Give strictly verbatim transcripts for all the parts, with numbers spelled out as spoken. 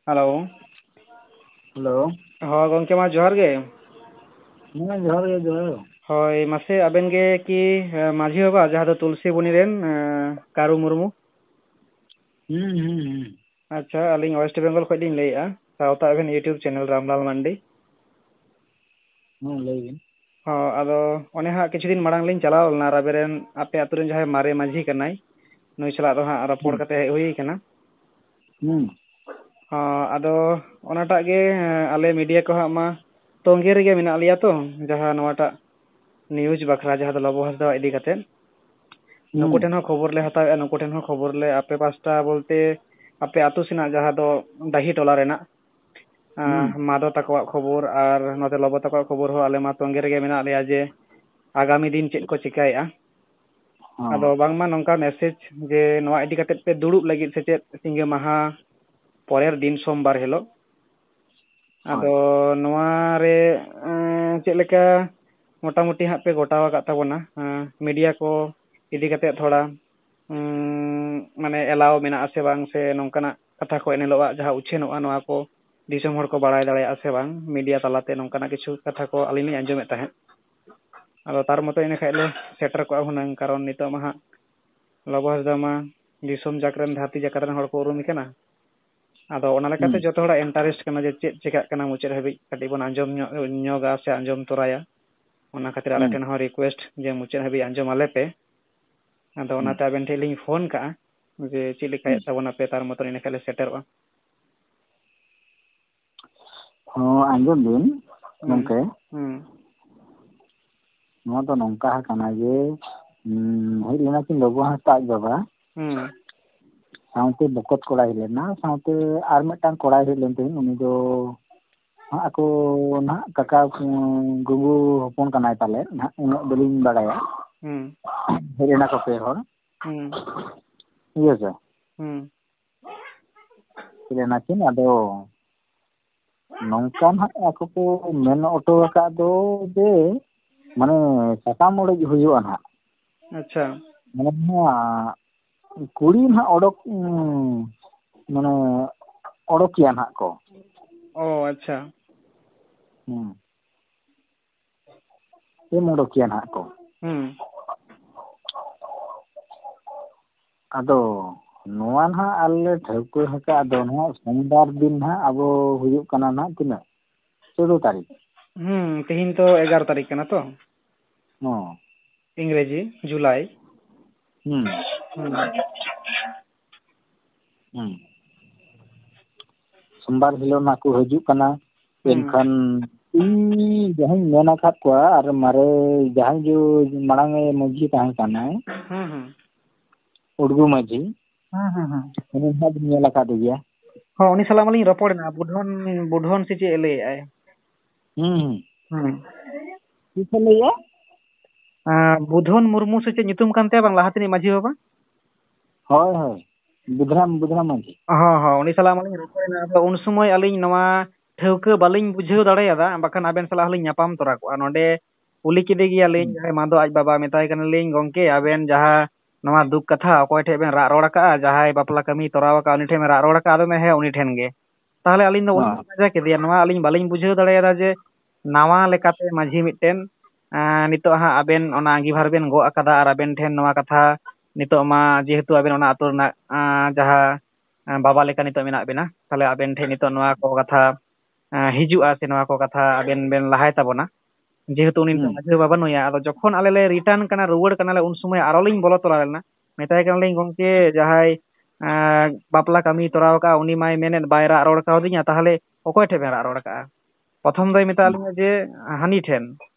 Hello. Hello. ᱦᱚᱸ, ᱜᱚᱢᱠᱮ ᱢᱟ ᱡᱚᱦᱟᱨ ᱜᱮ᱾ ᱦᱮᱸ, ᱡᱚᱦᱟᱨ ᱜᱮ, ᱡᱚᱦᱟᱨ ᱜᱮ᱾ ᱦᱳᱭ, ᱢᱟᱥᱮ ᱟᱵᱮᱱ ᱜᱮ ᱠᱤ, ᱮ, ᱢᱟᱹᱡᱷᱤ ᱵᱟᱵᱟ, ᱡᱟᱦᱟᱸ ᱫᱚ ᱛᱩᱞᱥᱤ ᱵᱚᱱᱤ ᱨᱮᱱ, ᱮ, ᱠᱟᱹᱨᱩ ᱢᱩᱨᱢᱩ? ᱦᱩᱸ, ᱦᱩᱸ, ᱦᱩᱸ᱾ ᱟᱪᱪᱷᱟ, ᱟᱹᱞᱤᱧ ᱳᱭᱮᱥᱴ ᱵᱮᱝᱜᱚᱞ ᱠᱷᱚᱱ ᱞᱤᱧ ᱞᱟᱹᱭᱮᱫᱼᱟ, ᱥᱟᱶᱛᱟ ᱮᱵᱷᱮᱱ YouTube ᱪᱮᱱᱮᱞ ᱨᱟᱢᱞᱟᱞ ᱢᱟᱱᱰᱤ᱾ ᱦᱚᱸ, ᱞᱟᱹᱭ ᱵᱤᱱ᱾ ᱦᱚᱸ, ᱟᱫᱚ ᱚᱱᱮ ᱦᱟᱸᱜ ᱠᱤᱪᱷᱩ ᱫᱤᱱ ᱢᱟᱲᱟᱝ ᱞᱤᱧ ᱪᱟᱞᱟᱣ ᱞᱮᱱᱟ, ᱟᱨ ᱟᱵᱮᱱ ᱨᱮᱱ ᱟᱯᱮ ᱟᱹᱛᱩ ᱨᱮᱱ ᱡᱟᱦᱟᱸᱭ ᱢᱟᱨᱮ ᱢᱟᱹᱡᱷᱤ ᱠᱟᱱᱟᱭ, ᱱᱩᱭ ᱥᱟᱞᱟᱜ ᱫᱚ ᱦᱟᱸᱜ ᱨᱚᱯᱚᱲ ᱦᱩᱸ᱾ ᱠᱟᱛᱮ ᱦᱮᱡ ᱦᱩᱭ ᱠᱟᱱᱟ᱾ ᱦᱩᱸ᱾ ᱦᱚᱸ, ᱟᱫᱚ ᱚᱱᱟᱴᱟᱜ ᱜᱮ, ᱟᱞᱮ ᱢᱤᱰᱤᱭᱟ ᱠᱚ ᱦᱟᱸᱜ ᱢᱟ ᱛᱚᱸᱜᱮ ᱨᱮᱜᱮ ᱢᱮᱱᱟᱜ ᱞᱮᱭᱟ ᱛᱚ, ᱡᱟᱦᱟᱸ ᱱᱚᱣᱟᱴᱟᱜ ᱱᱤᱭᱩᱡᱽ ᱵᱟᱠᱷᱨᱟ, ᱡᱟᱦᱟᱸ ᱫᱚ ᱞᱚᱵᱚ ᱦᱟᱸᱥᱫᱟ ᱤᱫᱤ ᱠᱟᱛᱮ᱾ ᱱᱩᱠᱩ ᱦᱩᱸ᱾ ᱴᱷᱮᱱ ᱦᱚᱸ ᱠᱷᱚᱵᱚᱨ ᱞᱮ ᱦᱟᱛᱟᱣᱮᱫᱼᱟ, ᱱᱩᱠᱩ ᱴᱷᱮᱱ ᱦᱚᱸ ᱠᱷᱚᱵᱚᱨ ᱞᱮ, ᱟᱯᱮ ᱯᱟᱥᱴᱟ ᱵᱚᱞᱛᱮ ᱟᱯᱮ ᱟᱹᱛᱩ ᱥᱮᱱᱟᱜ ᱡᱟᱦᱟᱸ ᱫᱚ ᱰᱟᱹᱦᱤ ᱴᱚᱞᱟ ᱨᱮᱱᱟᱜ, ᱟᱸ, ᱦᱩᱸ᱾ ᱢᱟᱫᱚ ᱛᱟᱠᱚᱣᱟᱜ ᱠᱷᱚᱵᱚᱨ ᱟᱨ ᱱᱚᱛᱮ ᱞᱚᱵᱚ ᱛᱟᱠᱚᱣᱟᱜ ᱠᱷᱚᱵᱚᱨ ᱦᱚᱸ ᱟᱞᱮ ᱢᱟ ᱛᱚᱸᱜᱮ ᱨᱮᱜᱮ ᱢᱮᱱᱟᱜ ᱞᱮᱭᱟ ᱡᱮ ᱟᱜᱟᱢᱤ ᱫᱤᱱ ᱪᱮᱫ ᱠᱚ ᱪᱤᱠᱟᱹᱭᱮᱫᱼᱟ᱾ ᱦᱚᱸ᱾ ᱟᱫᱚ ᱵᱟᱝᱢᱟ ᱱᱚᱝᱠᱟ ᱢᱮᱥᱮᱡᱽ ᱡᱮ ᱱᱚᱣᱟ ᱤᱫᱤ ᱠᱟᱛᱮᱫ ᱯᱮ ᱫᱩᱲᱩᱵ ᱞᱟᱹᱜᱤᱫ ᱥᱮ ᱪᱮᱫ ᱥᱤᱸᱜᱟᱹ ᱢᱟᱦᱟ ᱯᱚᱨᱮᱨ ᱫᱤᱱ ᱥᱳᱢᱵᱟᱨ ᱦᱤᱞᱳᱜ᱾ ᱦᱳᱭ᱾ ᱟᱫᱚ ᱱᱚᱣᱟ ᱨᱮ, ᱮᱸ, ᱪᱮᱫ ᱞᱮᱠᱟ ᱢᱚᱴᱟᱢᱩᱴᱤ ᱦᱟᱸᱜ ᱯᱮ ᱜᱚᱴᱟᱣ ᱟᱠᱟᱫ ᱛᱟᱵᱚᱱᱟ, ᱮᱸ, ᱢᱤᱰᱤᱭᱟ ᱠᱚ ᱤᱫᱤ ᱠᱟᱛᱮᱫ ᱛᱷᱚᱲᱟ, ᱩᱸ, ᱢᱟᱱᱮ ᱮᱞᱟᱣ ᱢᱮᱱᱟᱜᱼᱟ ᱥᱮ ᱵᱟᱝ, ᱥᱮ ᱱᱚᱝᱠᱟᱱᱟᱜ ᱠᱟᱛᱷᱟ ᱠᱚ ᱮᱱ ᱦᱤᱞᱳᱜᱟᱜ ᱡᱟᱦᱟᱸ ᱩᱪᱷᱟᱹᱱᱚᱜᱼᱟ, ᱱᱚᱣᱟ ᱠᱚ ᱫᱤᱥᱚᱢ ᱦᱚᱲ ᱠᱚ ᱵᱟᱲᱟᱭ ᱫᱟᱲᱮᱭᱟᱜᱼᱟ ᱥᱮ ᱵᱟᱝ, ᱢᱤᱰᱤᱭᱟ ᱛᱟᱞᱟᱛᱮ ᱱᱚᱝᱠᱟᱱᱟᱜ ᱠᱤᱪᱷᱩ ᱠᱟᱛᱷᱟ ᱠᱚ ᱟᱹᱞᱤᱧ ᱞᱤᱧ ᱟᱸᱡᱚᱢᱮᱫ ᱛᱟᱦᱮᱸᱫ᱾ ᱟᱫᱚ ᱛᱟᱨ ᱢᱚᱛᱚ ᱤᱱᱟᱹ ᱠᱷᱟᱡ ᱞᱮ ᱥᱮᱴᱮᱨ ᱠᱚᱜᱼᱟ ᱦᱩᱱᱟᱹᱝ, ᱠᱟᱨᱚᱱ ᱱᱤᱛᱚᱜ ᱢᱟ ᱦᱟᱸᱜ ᱞᱚᱵᱚ ᱦᱟᱸᱥᱫᱟ ᱢᱟ ᱫᱤᱥᱚᱢ ᱡᱟᱠ ᱨᱮᱱ, ᱫᱷᱟᱹᱨᱛᱤ ᱡᱟᱠᱟᱛ ᱨᱮᱱ ᱦᱚᱲ ᱠᱚ ᱩᱨᱩᱢᱮ ᱠᱟᱱᱟ᱾ ᱟᱫᱚ ᱚᱱᱟ ᱞᱮᱠᱟᱛᱮ ᱦᱩᱸ᱾ ᱡᱚᱛᱚ ᱦᱚᱲᱟᱜ ᱤᱱᱴᱟᱨᱮᱥᱴ ᱠᱟᱱᱟ ᱡᱮ ᱪᱮᱫ ᱪᱮᱠᱟᱜ ᱠᱟᱱᱟ ᱢᱩᱪᱟᱹᱫ ᱦᱟᱹᱵᱤᱡ ᱠᱟᱹᱴᱤᱡ ᱵᱚᱱ ᱟᱸᱡᱚᱢ ᱧᱚᱜ, ᱧᱚᱜᱟ ᱥᱮ ᱟᱸᱡᱚᱢ ᱛᱚᱨᱟᱭᱟ᱾ ᱚᱱᱟ ᱠᱷᱟᱹᱛᱤᱨ ᱟᱞᱮ ᱦᱩᱸ᱾ ᱴᱷᱮᱱ ᱦᱚᱸ ᱨᱤᱠᱩᱭᱮᱥᱴ ᱡᱮ ᱢᱩᱪᱟᱹᱫ ᱦᱟᱹᱵᱤᱡ ᱟᱸᱡᱚᱢ ᱟᱞᱮ ᱯᱮ᱾ ᱟᱫᱚ ᱦᱩᱸ᱾ ᱚᱱᱟᱛᱮ ᱟᱵᱮᱱ ᱴᱷᱮᱱ ᱞᱤᱧ ᱯᱷᱳᱱ ᱠᱟᱜᱼᱟ ᱡᱮ ᱪᱮᱫ ᱞᱮᱠᱟᱭᱮᱫ ᱦᱩᱸ᱾ ᱛᱟᱵᱚᱱᱟᱯᱮ, ᱛᱟᱨ ᱢᱚᱛᱚᱱ ᱤᱱᱟᱹ ᱠᱷᱟᱡ ᱞᱮ ᱥᱮᱴᱮᱨᱚᱜᱼᱟ᱾ ᱦᱚᱸ, ᱟᱸᱡᱚᱢ ᱵᱤᱱ ᱦᱩᱸ, ᱜᱚᱢᱠᱮ᱾ ᱦᱩᱸ᱾ ᱱᱚᱣᱟ ᱫᱚ ᱱᱚᱝᱠᱟ ᱟᱠᱟᱱᱟ ᱡᱮ, ᱩᱸ, ᱦᱮᱡ ᱞᱮᱱᱟ ᱠᱤᱱ ᱞᱚᱵᱚ ᱦᱟᱸᱥᱫᱟ ᱟᱡ ᱵᱟᱵᱟ᱾ ᱦᱩᱸ᱾ ᱥᱟᱶᱛᱮ ᱵᱚᱠᱚᱛ ᱠᱚᱲᱟᱭ ᱦᱮᱡ ᱞᱮᱱᱟ, ᱥᱟᱶᱛᱮ ᱟᱨ ᱢᱤᱫᱴᱟᱝ ᱠᱚᱲᱟᱭ ᱦᱮᱡ ᱞᱮᱱ ᱛᱟᱦᱮᱸᱫ, ᱩᱱᱤ ᱫᱚ ᱦᱟᱸᱜ ᱟᱠᱚ ᱱᱟᱦᱟᱜ ᱠᱟᱠᱟ, ᱩᱸ, ᱜᱩᱜᱩ ᱦᱚᱯᱚᱱ ᱠᱟᱱᱟᱭ ᱯᱟᱞᱮᱫ, ᱱᱟᱦᱟᱜ ᱩᱱᱟᱹᱜ ᱵᱟᱹᱞᱤᱧ ᱵᱟᱲᱟᱭᱟ᱾ ᱦᱩᱸ᱾ ᱦᱮᱡ ᱞᱮᱱᱟ ᱠᱚ ᱯᱮ ᱦᱚᱲ᱾ ᱦᱩᱸ᱾ ᱤᱭᱟᱹ ᱥᱮ? ᱦᱩᱸ᱾ ᱦᱮᱡ ᱞᱮᱱᱟ ᱠᱤᱱ, ᱟᱫᱚ ᱱᱚᱝᱠᱟ ᱱᱟᱦᱟᱜ ᱟᱠᱚ ᱠᱚ ᱢᱮᱱ ᱦᱚᱴᱚ ᱟᱠᱟᱫ ᱫᱚ ᱡᱮ, ᱢᱟᱱᱮ, ᱥᱟᱠᱟᱢ ᱚᱲᱮᱡ ᱦᱩᱭᱩᱜᱼᱟ ᱱᱟᱦᱟᱜ᱾ ᱟᱪᱪᱷᱟ᱾ ᱢᱟᱱᱮ, ᱱᱚᱣᱟ ᱠᱩᱲᱤ ᱱᱟᱦᱟᱜ ᱚᱰᱚᱠ, ᱩᱸ, ᱢᱟᱱᱮ, ᱚᱰᱚᱠᱮᱭᱟ ᱱᱟᱦᱟᱜ ᱠᱚ᱾ ᱚ, ᱟᱪᱪᱷᱟ᱾ ᱦᱩᱸ᱾ ᱥᱤᱢ ᱚᱰᱚᱠᱮᱭᱟ ᱱᱟᱦᱟᱜ ᱠᱚ᱾ ᱦᱩᱸ᱾ ᱟᱫᱚ ᱱᱚᱣᱟ ᱱᱟᱦᱟᱜ ᱟᱞᱮ ᱴᱷᱟᱹᱣᱠᱟᱹ ᱟᱠᱟᱫ ᱫᱚ ᱱᱟᱦᱟᱜ ᱥᱳᱢᱵᱟᱨ ᱫᱤᱱ ᱱᱟᱦᱟᱜ ᱟᱵᱚ ᱦᱩᱭᱩᱜ ᱠᱟᱱᱟ ᱱᱟᱦᱟᱜ ᱛᱤᱱᱟᱹᱜ? ᱪᱳᱫᱫᱳ ᱛᱟᱹᱨᱤᱠᱷ᱾ ᱦᱩᱸ, ᱛᱮᱦᱮᱧ ᱛᱚ ᱮᱜᱟᱨᱚ ᱛᱟᱹᱨᱤᱠᱷ ᱠᱟᱱᱟ ᱛᱚ᱾ ᱦᱚᱸ᱾ ᱤᱝᱨᱮᱡᱤ, ᱡᱩᱞᱟᱭ᱾ ᱦᱩᱸ᱾ ᱦᱩᱸ᱾ ᱦᱩᱸ᱾ ᱥᱳᱢᱵᱟᱨ ᱦᱤᱞᱳᱜ ᱱᱟᱜ ᱠᱚ ᱦᱤᱡᱩᱜ ᱠᱟᱱᱟ᱾ ᱦᱩᱸ᱾ ᱮᱱᱠᱷᱟᱱ ᱤᱧ ᱡᱟᱦᱟᱸᱧ ᱢᱮᱱ ᱟᱠᱟᱫ ᱠᱚᱣᱟ, ᱟᱨ ᱢᱟᱨᱮ ᱡᱟᱦᱟᱸᱭ ᱡᱮ ᱢᱟᱲᱟᱝ ᱮ ᱢᱟᱹᱡᱷᱤ ᱛᱟᱦᱮᱸ ᱠᱟᱱᱟᱭ, ᱦᱩᱸ, ᱦᱩᱸ᱾ ᱩᱰᱜᱩ ᱢᱟᱹᱡᱷᱤ, ᱦᱩᱸ, ᱦᱩᱸ, ᱦᱩᱸ᱾ ᱩᱱᱤ ᱦᱟᱸᱜ ᱵᱤᱱ ᱧᱮᱞ ᱟᱠᱟᱫᱮ ᱜᱮᱭᱟ᱾ ᱦᱚᱸ, ᱩᱱᱤ ᱥᱟᱞᱟᱜ ᱢᱟᱞᱤᱧ ᱨᱚᱯᱚᱲ ᱮᱱᱟ, ᱵᱩᱰᱷᱚᱱ, ᱵᱩᱰᱷᱚᱱ ᱥᱮ ᱪᱮᱫ ᱮ ᱞᱟᱹᱭᱮᱫᱼᱟᱭ? ᱦᱩᱸ, ᱦᱩᱸ᱾ ᱦᱩᱸ᱾ ᱪᱮᱫ ᱠᱚ ᱞᱟᱹᱭᱮᱫᱼᱟ? ᱟᱸ, ᱵᱩᱫᱷᱚᱱ ᱢᱩᱨᱢᱩ ᱥᱮ ᱪᱮᱫ ᱧᱩᱛᱩᱢ ᱠᱟᱱ ᱛᱟᱭᱟ ᱵᱟᱝ, ᱞᱟᱦᱟ ᱛᱮᱱᱤᱡ ᱢᱟᱹᱡᱷᱤ ᱵᱟᱵᱟ? ᱦᱳᱭ, ᱦᱳᱭ, ᱵᱩᱫᱷᱨᱟᱢ, ᱵᱩᱫᱷᱨᱟᱢ ᱢᱟᱹᱡᱷᱤ᱾ ᱦᱚᱸ, ᱦᱚᱸ, ᱩᱱᱤ ᱥᱟᱞᱟᱜ ᱢᱟᱞᱤᱧ ᱨᱚᱯᱚᱲ ᱮᱱᱟ, ᱟᱫᱚ ᱩᱱ ᱥᱚᱢᱚᱭ ᱟᱹᱞᱤᱧ ᱱᱚᱣᱟ ᱴᱷᱟᱹᱣᱠᱟᱹ ᱵᱟᱹᱞᱤᱧ ᱵᱩᱡᱷᱟᱹᱣ ᱫᱟᱲᱮᱭᱟᱫᱟ, ᱵᱟᱠᱷᱟᱱ ᱟᱵᱮᱱ ᱥᱟᱞᱟᱜ ᱦᱚᱸᱞᱤᱧ ᱧᱟᱯᱟᱢ ᱛᱚᱨᱟ ᱠᱚᱜᱼᱟ᱾ ᱱᱚᱰᱮ ᱠᱩᱞᱤ ᱠᱮᱫᱮ ᱜᱮᱭᱟᱞᱤᱧ, ᱦᱩᱸ᱾ ᱡᱟᱦᱟᱸᱭ ᱢᱟᱫᱚ ᱟᱡ ᱵᱟᱵᱟ, ᱢᱮᱛᱟᱭ ᱠᱟᱱᱟᱞᱤᱧ, "ᱜᱚᱢᱠᱮ, ᱟᱵᱮᱱ ᱡᱟᱦᱟᱸ ᱱᱚᱣᱟ ᱫᱩᱠ ᱠᱟᱛᱷᱟ ᱚᱠᱚᱭ ᱴᱷᱮᱡ ᱵᱮᱱ ᱨᱟᱜ ᱨᱚᱲ ᱟᱠᱟᱜᱼᱟ, ᱡᱟᱦᱟᱸᱭ ᱵᱟᱯᱞᱟ ᱠᱟᱹᱢᱤ ᱛᱚᱨᱟᱣ ᱟᱠᱟᱜᱼᱟ, ᱩᱱᱤ ᱴᱷᱮᱡ ᱵᱮᱱ ᱨᱟᱜ ᱨᱚᱲ ᱟᱠᱟᱜᱼᱟ?" ᱟᱫᱚ ᱢᱮᱱ, "ᱦᱮᱸ, ᱩᱱᱤ ᱴᱷᱮᱱ ᱜᱮ᱾" ᱛᱟᱦᱚᱞᱮ ᱟᱹᱞᱤᱧ ᱫᱚ ᱩᱱ ᱦᱚᱸ᱾ ᱯᱟᱸᱡᱟ ᱠᱮᱫᱮᱭᱟ, ᱱᱚᱣᱟ ᱟᱹᱞᱤᱧ ᱵᱟᱹᱞᱤᱧ ᱵᱩᱡᱷᱟᱹᱣ ᱫᱟᱲᱮᱭᱟᱫᱟ ᱡᱮ ᱱᱟᱣᱟ ᱞᱮᱠᱟᱛᱮ ᱢᱟᱹᱡᱷᱤ ᱢᱤᱫᱴᱮᱱ, ᱮᱸ, ᱱᱤᱛᱚᱜ ᱦᱟᱸᱜ ᱟᱵᱮᱱ ᱚᱱᱟ ᱟᱸᱜᱤᱵᱷᱟᱨ ᱵᱮᱱ ᱜᱚᱜ ᱟᱠᱟᱫᱟ ᱟᱨ ᱟᱵᱮᱱ ᱴᱷᱮᱱ ᱱᱚᱣᱟ ᱠᱟᱛᱷᱟ ᱱᱤᱛᱚᱜ ᱢᱟ ᱡᱮᱦᱮᱛᱩ ᱟᱵᱮᱱ ᱚᱱᱟ ᱟᱹᱛᱩ ᱨᱮᱱᱟᱜ, ᱮᱸ, ᱡᱟᱦᱟᱸ, ᱮᱸ, ᱵᱟᱵᱟ ᱞᱮᱠᱟ ᱱᱤᱛᱚᱜ ᱢᱮᱱᱟᱜ ᱵᱮᱱᱟ, ᱛᱟᱦᱚᱞᱮ ᱟᱵᱮᱱ ᱴᱷᱮᱱ ᱱᱤᱛᱚᱜ ᱱᱚᱣᱟ ᱠᱚ ᱠᱟᱛᱷᱟ, ᱮᱸ, ᱦᱤᱡᱩᱜᱼᱟ ᱥᱮ ᱱᱚᱣᱟ ᱠᱚ ᱠᱟᱛᱷᱟ ᱟᱵᱮᱱ ᱵᱮᱱ ᱞᱟᱦᱟᱭ ᱛᱟᱵᱚᱱᱟ, ᱡᱮᱦᱮᱛᱩ ᱩᱱᱤ ᱱᱤᱛᱚᱜ ᱦᱩᱸ᱾ ᱢᱟᱹᱡᱷᱤ ᱵᱟᱵᱟ ᱵᱟᱹᱱᱩᱭᱟ᱾ ᱟᱫᱚ ᱡᱚᱠᱷᱚᱱ ᱟᱞᱮ ᱞᱮ return ᱠᱟᱱᱟ, ᱨᱩᱣᱟᱹᱲ ᱠᱟᱱᱟᱞᱮ, ᱩᱱ ᱥᱚᱢᱚᱭ ᱟᱨᱚ ᱞᱤᱧ ᱵᱚᱞᱚ ᱛᱚᱨᱟ ᱞᱮᱱᱟ, ᱢᱮᱛᱟᱭ ᱠᱟᱱᱟᱞᱤᱧ, "ᱜᱚᱢᱠᱮ, ᱡᱟᱦᱟᱸᱭ, ᱮᱸ, ᱵᱟᱯᱞᱟ ᱠᱟᱹᱢᱤ ᱛᱚᱨᱟᱣ ᱟᱠᱟᱫᱼᱟ, ᱩᱱᱤ ᱢᱟᱭ ᱢᱮᱱᱮᱫ ᱵᱟᱭ ᱨᱟᱜ ᱨᱚᱲ ᱠᱟᱣᱫᱤᱧᱟ, ᱛᱟᱦᱚᱞᱮ ᱚᱠᱚᱭ ᱴᱷᱮᱱ ᱵᱮᱱ ᱨᱟᱜ ᱨᱚᱲ ᱟᱠᱟᱫᱼᱟ?" ᱯᱨᱚᱛᱷᱚᱢ ᱫᱚᱭ ᱢᱮᱛᱟᱜ ᱦᱩᱸ᱾ ᱞᱤᱧᱟ ᱡᱮ ᱦᱟᱹᱱᱤ ᱴᱷᱮᱱ᱾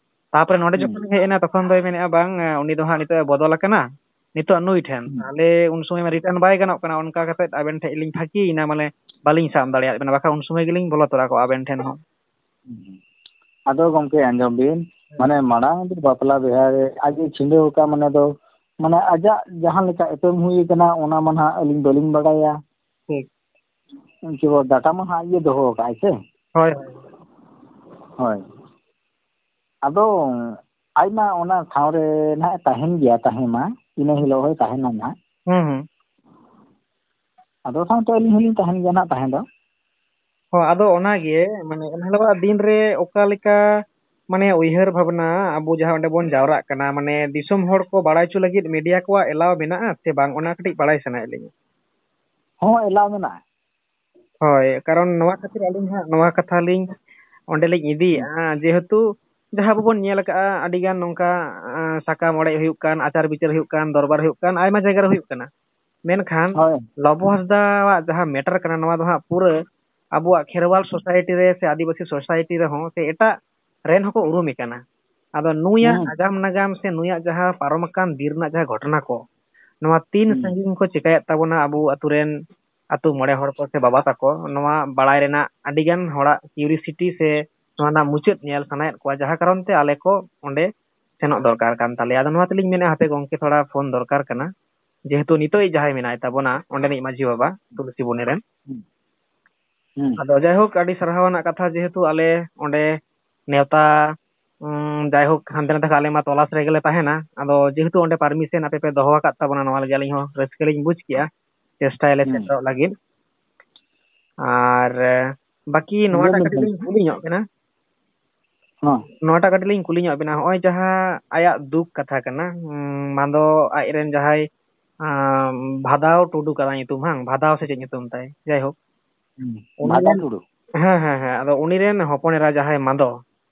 ᱛᱟᱯᱚᱨᱮ ᱱᱚᱰᱮ ᱦᱩᱸ᱾ ᱡᱚᱠᱷᱚᱱ ᱞᱤᱧ ᱦᱮᱡ ᱮᱱᱟ, ᱛᱚᱠᱷᱚᱱ ᱫᱚᱭ ᱢᱮᱱᱮᱫᱼᱟ, "ᱵᱟᱝ, ᱩᱱᱤ ᱫᱚ ᱦᱟᱸᱜ ᱱᱤᱛᱚᱜ ᱮ ᱵᱚᱫᱚᱞ ᱟᱠᱟᱱᱟ, ᱱᱤᱛᱚᱜ ᱱᱩᱭ ᱴᱷᱮᱱ᱾" ᱦᱩᱸ᱾ ᱛᱟᱦᱚᱞᱮ ᱩᱱ ᱥᱚᱢᱚᱭ ᱢᱟ return ᱵᱟᱭ ᱜᱟᱱᱚᱜ ᱠᱟᱱᱟ, ᱚᱱᱠᱟ ᱠᱟᱛᱮᱫ ᱟᱵᱮᱱ ᱴᱷᱮᱡ ᱞᱤᱧ ᱯᱷᱟᱸᱠᱤᱭᱮᱱᱟ, ᱢᱟᱱᱮ ᱵᱟᱹᱞᱤᱧ ᱥᱟᱵ ᱫᱟᱲᱮᱭᱟᱜ ᱵᱮᱱᱟ, ᱵᱟᱠᱷᱟᱱ ᱩᱱ ᱥᱚᱢᱚᱭ ᱜᱮᱞᱤᱧ ᱵᱚᱞᱚ ᱛᱚᱨᱟ ᱠᱚᱜᱼᱟ ᱟᱵᱮᱱ ᱴᱷᱮᱱ ᱦᱚᱸ᱾ ᱦᱩᱸ᱾ ᱟᱫᱚ ᱜᱚᱢᱠᱮ ᱟᱸᱡᱚᱢ ᱵᱤᱱ, ᱦᱮᱸ᱾ ᱢᱟᱱᱮ ᱢᱟᱲᱟᱝ ᱫᱚ ᱵᱟᱯᱞᱟ ᱵᱤᱦᱟᱹ ᱨᱮ ᱟᱡ ᱮ ᱪᱷᱤᱰᱟᱹᱣ ᱟᱠᱟᱫ, ᱢᱟᱱᱮ ᱫᱚ, ᱢᱟᱱᱮ ᱟᱡᱟᱜ ᱡᱟᱦᱟᱸ ᱞᱮᱠᱟ ᱮᱯᱮᱢ ᱦᱩᱭ ᱟᱠᱟᱱᱟ, ᱚᱱᱟ ᱢᱟ ᱱᱟᱦᱟᱜ ᱟᱹᱞᱤᱧ ᱵᱟᱹᱞᱤᱧ ᱵᱟᱲᱟᱭᱟ᱾ ᱴᱷᱤᱠ᱾ ᱩᱱᱠᱩ ᱫᱚ data ᱢᱟ ᱦᱟᱸᱜ ᱤᱭᱟᱹ ᱫᱚᱦᱚ ᱟᱠᱟᱫ ᱥᱮ? ᱦᱳᱭ, ᱦᱳᱭ᱾ ᱦᱳᱭ᱾ ᱟᱫᱚ ᱟᱡ ᱢᱟ ᱚᱱᱟ ᱴᱷᱟᱶ ᱨᱮ ᱱᱟᱦᱟᱜ ᱮ ᱛᱟᱦᱮᱱ ᱜᱮᱭᱟ, ᱛᱟᱦᱮᱸ ᱢᱟ, ᱤᱱᱟᱹ ᱦᱤᱞᱳᱜ ᱦᱚᱸᱭ ᱛᱟᱦᱮᱱᱟ ᱱᱟᱦᱟᱜ᱾ ᱦᱩᱸ, ᱦᱩᱸ᱾ ᱟᱫᱚ ᱥᱟᱶᱛᱮ ᱟᱹᱞᱤᱧ ᱦᱚᱸᱞᱤᱧ ᱛᱟᱦᱮᱱ ᱜᱮᱭᱟ ᱱᱟᱦᱟᱜ ᱛᱟᱦᱮᱸ ᱫᱚ᱾ ᱟᱫᱚ ᱚᱱᱟᱜᱮ, ᱢᱟᱱᱮ ᱮᱱ ᱦᱤᱞᱳᱜᱟᱜ ᱫᱤᱱ ᱨᱮ ᱚᱠᱟ ᱞᱮᱠᱟ, ᱢᱟᱱᱮ ᱩᱭᱦᱟᱹᱨ ᱵᱷᱟᱵᱽᱱᱟ ᱟᱵᱚ ᱡᱟᱦᱟᱸ ᱚᱸᱰᱮ ᱵᱚᱱ ᱡᱟᱣᱨᱟᱜ ᱠᱟᱱᱟ, ᱢᱟᱱᱮ ᱫᱤᱥᱚᱢ ᱦᱚᱲ ᱠᱚ ᱵᱟᱲᱟᱭ ᱦᱚᱪᱚ ᱞᱟᱹᱜᱤᱫ ᱢᱤᱰᱤᱭᱟ ᱠᱚᱣᱟᱜ ᱮᱞᱟᱣ ᱢᱮᱱᱟᱜᱼᱟ ᱥᱮ ᱵᱟᱝ, ᱚᱱᱟ ᱠᱟᱹᱴᱤᱡ ᱵᱟᱲᱟᱭ ᱥᱟᱱᱟᱭᱮᱫ ᱞᱤᱧᱟ᱾ ᱦᱚᱸ, ᱮᱞᱟᱣ ᱢᱮᱱᱟᱜᱼᱟ᱾ ᱦᱳᱭ, ᱠᱟᱨᱚᱱ ᱱᱚᱣᱟ ᱠᱷᱟᱹᱛᱤᱨ ᱟᱹᱞᱤᱧ ᱦᱟᱸᱜ ᱱᱚᱣᱟ ᱠᱟᱛᱷᱟ ᱞᱤᱧ ᱚᱸᱰᱮ ᱞᱤᱧ ᱤᱫᱤᱭᱮᱫᱼᱟ, ᱡᱮᱦᱮᱛᱩ ᱡᱟᱦᱟᱸ ᱟᱵᱚ ᱵᱚᱱ ᱧᱮᱞ ᱟᱠᱟᱫᱼᱟ, ᱟᱹᱰᱤᱜᱟᱱ ᱱᱚᱝᱠᱟ ᱟᱸ, ᱥᱟᱠᱟᱢ ᱚᱲᱮᱡ ᱦᱩᱭᱩᱜ ᱠᱟᱱ, ᱟᱪᱟᱨ ᱵᱤᱪᱟᱹᱨ ᱦᱩᱭᱩᱜ ᱠᱟᱱ, ᱫᱚᱨᱵᱟᱨ ᱦᱩᱭᱩᱜ ᱠᱟᱱ, ᱟᱭᱢᱟ ᱡᱟᱭᱜᱟ ᱨᱮ ᱦᱩᱭᱩᱜ ᱠᱟᱱᱟ᱾ ᱢᱮᱱᱠᱷᱟᱱ ᱦᱳᱭ᱾ ᱞᱚᱵᱚ ᱦᱟᱸᱥᱫᱟᱣᱟᱜ ᱡᱟᱦᱟᱸ ᱢᱮᱴᱟᱨ ᱠᱟᱱᱟ, ᱱᱚᱣᱟ ᱫᱚ ᱦᱟᱸᱜ ᱯᱩᱨᱟᱹ ᱟᱵᱚᱣᱟᱜ ᱠᱷᱮᱨᱣᱟᱞ ᱥᱳᱥᱟᱭᱴᱤ ᱨᱮ ᱥᱮ ᱟᱹᱫᱤᱵᱟᱹᱥᱤ ᱥᱳᱥᱟᱭᱴᱤ ᱨᱮᱦᱚᱸ ᱥᱮ ᱮᱴᱟᱜ ᱨᱮᱱ ᱦᱚᱸᱠᱚ ᱩᱨᱩᱢᱮ ᱠᱟᱱᱟ᱾ ᱟᱫᱚ ᱱᱩᱭᱟᱜ ᱦᱩᱸ᱾ ᱟᱜᱟᱢ ᱱᱟᱜᱟᱢ ᱥᱮ ᱱᱩᱭᱟᱜ ᱡᱟᱦᱟᱸ ᱯᱟᱨᱚᱢ ᱟᱠᱟᱱ ᱫᱤᱱ ᱨᱮᱱᱟᱜ ᱡᱟᱦᱟᱸ ᱜᱷᱚᱴᱚᱱᱟ ᱠᱚ, ᱱᱚᱣᱟ ᱛᱤᱱ ᱦᱩᱸ᱾ ᱥᱟᱺᱜᱤᱧ ᱠᱚ ᱪᱤᱠᱟᱭᱮᱫ ᱛᱟᱵᱚᱱᱟ ᱟᱵᱚ ᱟᱛᱩ ᱨᱮᱱ, ᱟᱛᱩ ᱢᱚᱬᱮ ᱦᱚᱲ ᱠᱚ ᱥᱮ ᱵᱟᱵᱟ ᱛᱟᱠᱚ, ᱱᱚᱣᱟ ᱵᱟᱲᱟᱭ ᱨᱮᱱᱟᱜ ᱟᱹᱰᱤ ᱜᱟᱱ ᱦᱚᱲᱟᱜ ᱠᱤᱭᱩᱨᱤᱥᱤᱴᱤ ᱥᱮ ᱱᱚᱣᱟ ᱨᱮᱱᱟᱜ ᱢᱩᱪᱟᱹᱫ ᱧᱮᱞ ᱥᱟᱱᱟᱭᱮᱫ ᱠᱚᱣᱟ, ᱡᱟᱦᱟᱸ ᱠᱟᱨᱚᱱ ᱛᱮ ᱟᱞᱮ ᱠᱚ ᱚᱸᱰᱮ ᱥᱮᱱᱚᱜ ᱫᱚᱨᱠᱟᱨ ᱠᱟᱱ ᱛᱟᱞᱮᱭᱟ᱾ ᱟᱫᱚ ᱱᱚᱣᱟ ᱛᱮᱞᱤᱧ ᱢᱮᱱᱮᱫᱼᱟ, ᱦᱟᱯᱮ ᱜᱚᱝᱠᱮ ᱛᱷᱚᱲᱟ ᱯᱷᱳᱱ ᱫᱚᱨᱠᱟᱨ ᱠᱟᱱᱟ, ᱡᱮᱦᱮᱛᱩ ᱱᱤᱛᱚᱜ ᱡᱟᱦᱟᱸᱭ ᱢᱮᱱᱟᱭ ᱛᱟᱵᱚᱱᱟ ᱚᱸᱰᱮᱱᱤᱡ ᱢᱟᱹᱡᱷᱤ ᱵᱟᱵᱟ ᱛᱩᱞᱥᱤ ᱵᱚᱱᱤ ᱨᱮᱱ᱾ ᱦᱩᱸ᱾ ᱦᱩᱸ᱾ ᱟᱫᱚ ᱡᱟᱭᱦᱳᱠ, ᱟᱹᱰᱤ ᱥᱟᱨᱦᱟᱣ ᱟᱱᱟᱜ ᱠᱟᱛᱷᱟ, ᱡᱮᱦᱮᱛᱩ ᱟᱞᱮ ᱚᱸᱰᱮ ᱱᱮᱣᱛᱟ, ᱩᱸ, ᱡᱟᱭᱦᱳᱠ, ᱦᱟᱱᱛᱮ ᱱᱟᱛᱮ ᱠᱷᱚᱱ ᱟᱞᱮ ᱢᱟ ᱛᱚᱞᱟᱥ ᱨᱮᱜᱮ ᱞᱮ ᱛᱟᱦᱮᱱᱟ᱾ ᱟᱫᱚ ᱡᱮᱦᱮᱛᱩ ᱚᱸᱰᱮ ᱯᱟᱨᱢᱤᱥᱚᱱ ᱟᱯᱮ ᱯᱮ ᱫᱚᱦᱚ ᱟᱠᱟᱫ ᱛᱟᱵᱚᱱᱟ, ᱱᱚᱣᱟ ᱞᱟᱹᱜᱤᱫ ᱟᱹᱞᱤᱧ ᱦᱚᱸ ᱨᱟᱹᱥᱠᱟᱹ ᱞᱤᱧ ᱵᱩᱡᱽ ᱠᱮᱜᱼᱟ, ᱪᱮᱥᱴᱟᱭᱟᱞᱮ ᱦᱩᱸ᱾ ᱥᱮᱴᱮᱨᱚᱜ ᱞᱟᱹᱜᱤᱫ᱾ ᱟᱨ ᱮ, ᱵᱟᱹᱠᱤ ᱟᱸᱡᱚᱢ ᱱᱚᱣᱟᱴᱟᱜ ᱵᱤᱱ ᱠᱟᱹᱴᱤᱡ ᱥᱮ? ᱞᱤᱧ ᱠᱩᱞᱤ ᱧᱚᱜ ᱵᱮᱱᱟ, ᱦᱚᱸ᱾ ᱱᱚᱣᱟᱴᱟᱜ ᱠᱟᱹᱴᱤᱡ ᱞᱤᱧ ᱠᱩᱞᱤ ᱧᱚᱜ ᱵᱮᱱᱟ, ᱱᱚᱜᱼᱚᱭ ᱡᱟᱦᱟᱸ ᱟᱭᱟᱜ ᱫᱩᱠ ᱠᱟᱛᱷᱟ ᱠᱟᱱᱟ, ᱩᱸ, ᱢᱟᱱᱫᱚ ᱟᱡᱨᱮᱱ ᱡᱟᱦᱟᱸᱭ, ᱟᱸ, ᱵᱷᱟᱫᱟᱣ ᱴᱩᱰᱩ ᱠᱟᱱᱟ ᱧᱩᱛᱩᱢ, ᱵᱟᱝ? ᱵᱷᱟᱫᱟᱣ ᱥᱮ ᱪᱮᱫ ᱧᱩᱛᱩᱢ ᱛᱟᱭ? ᱡᱟᱭᱦᱳᱠ, ᱦᱩᱸ᱾ ᱩᱱᱤ ᱵᱷᱟᱫᱟ ᱨᱮᱱ, ᱴᱩᱰᱩ᱾ ᱦᱮᱸ, ᱦᱮᱸ, ᱦᱮᱸ, ᱟᱫᱚ ᱩᱱᱤ ᱨᱮᱱ ᱦᱚᱯᱚᱱ ᱮᱨᱟ ᱡᱟᱦᱟᱸᱭ ᱢᱟᱱᱫᱚ,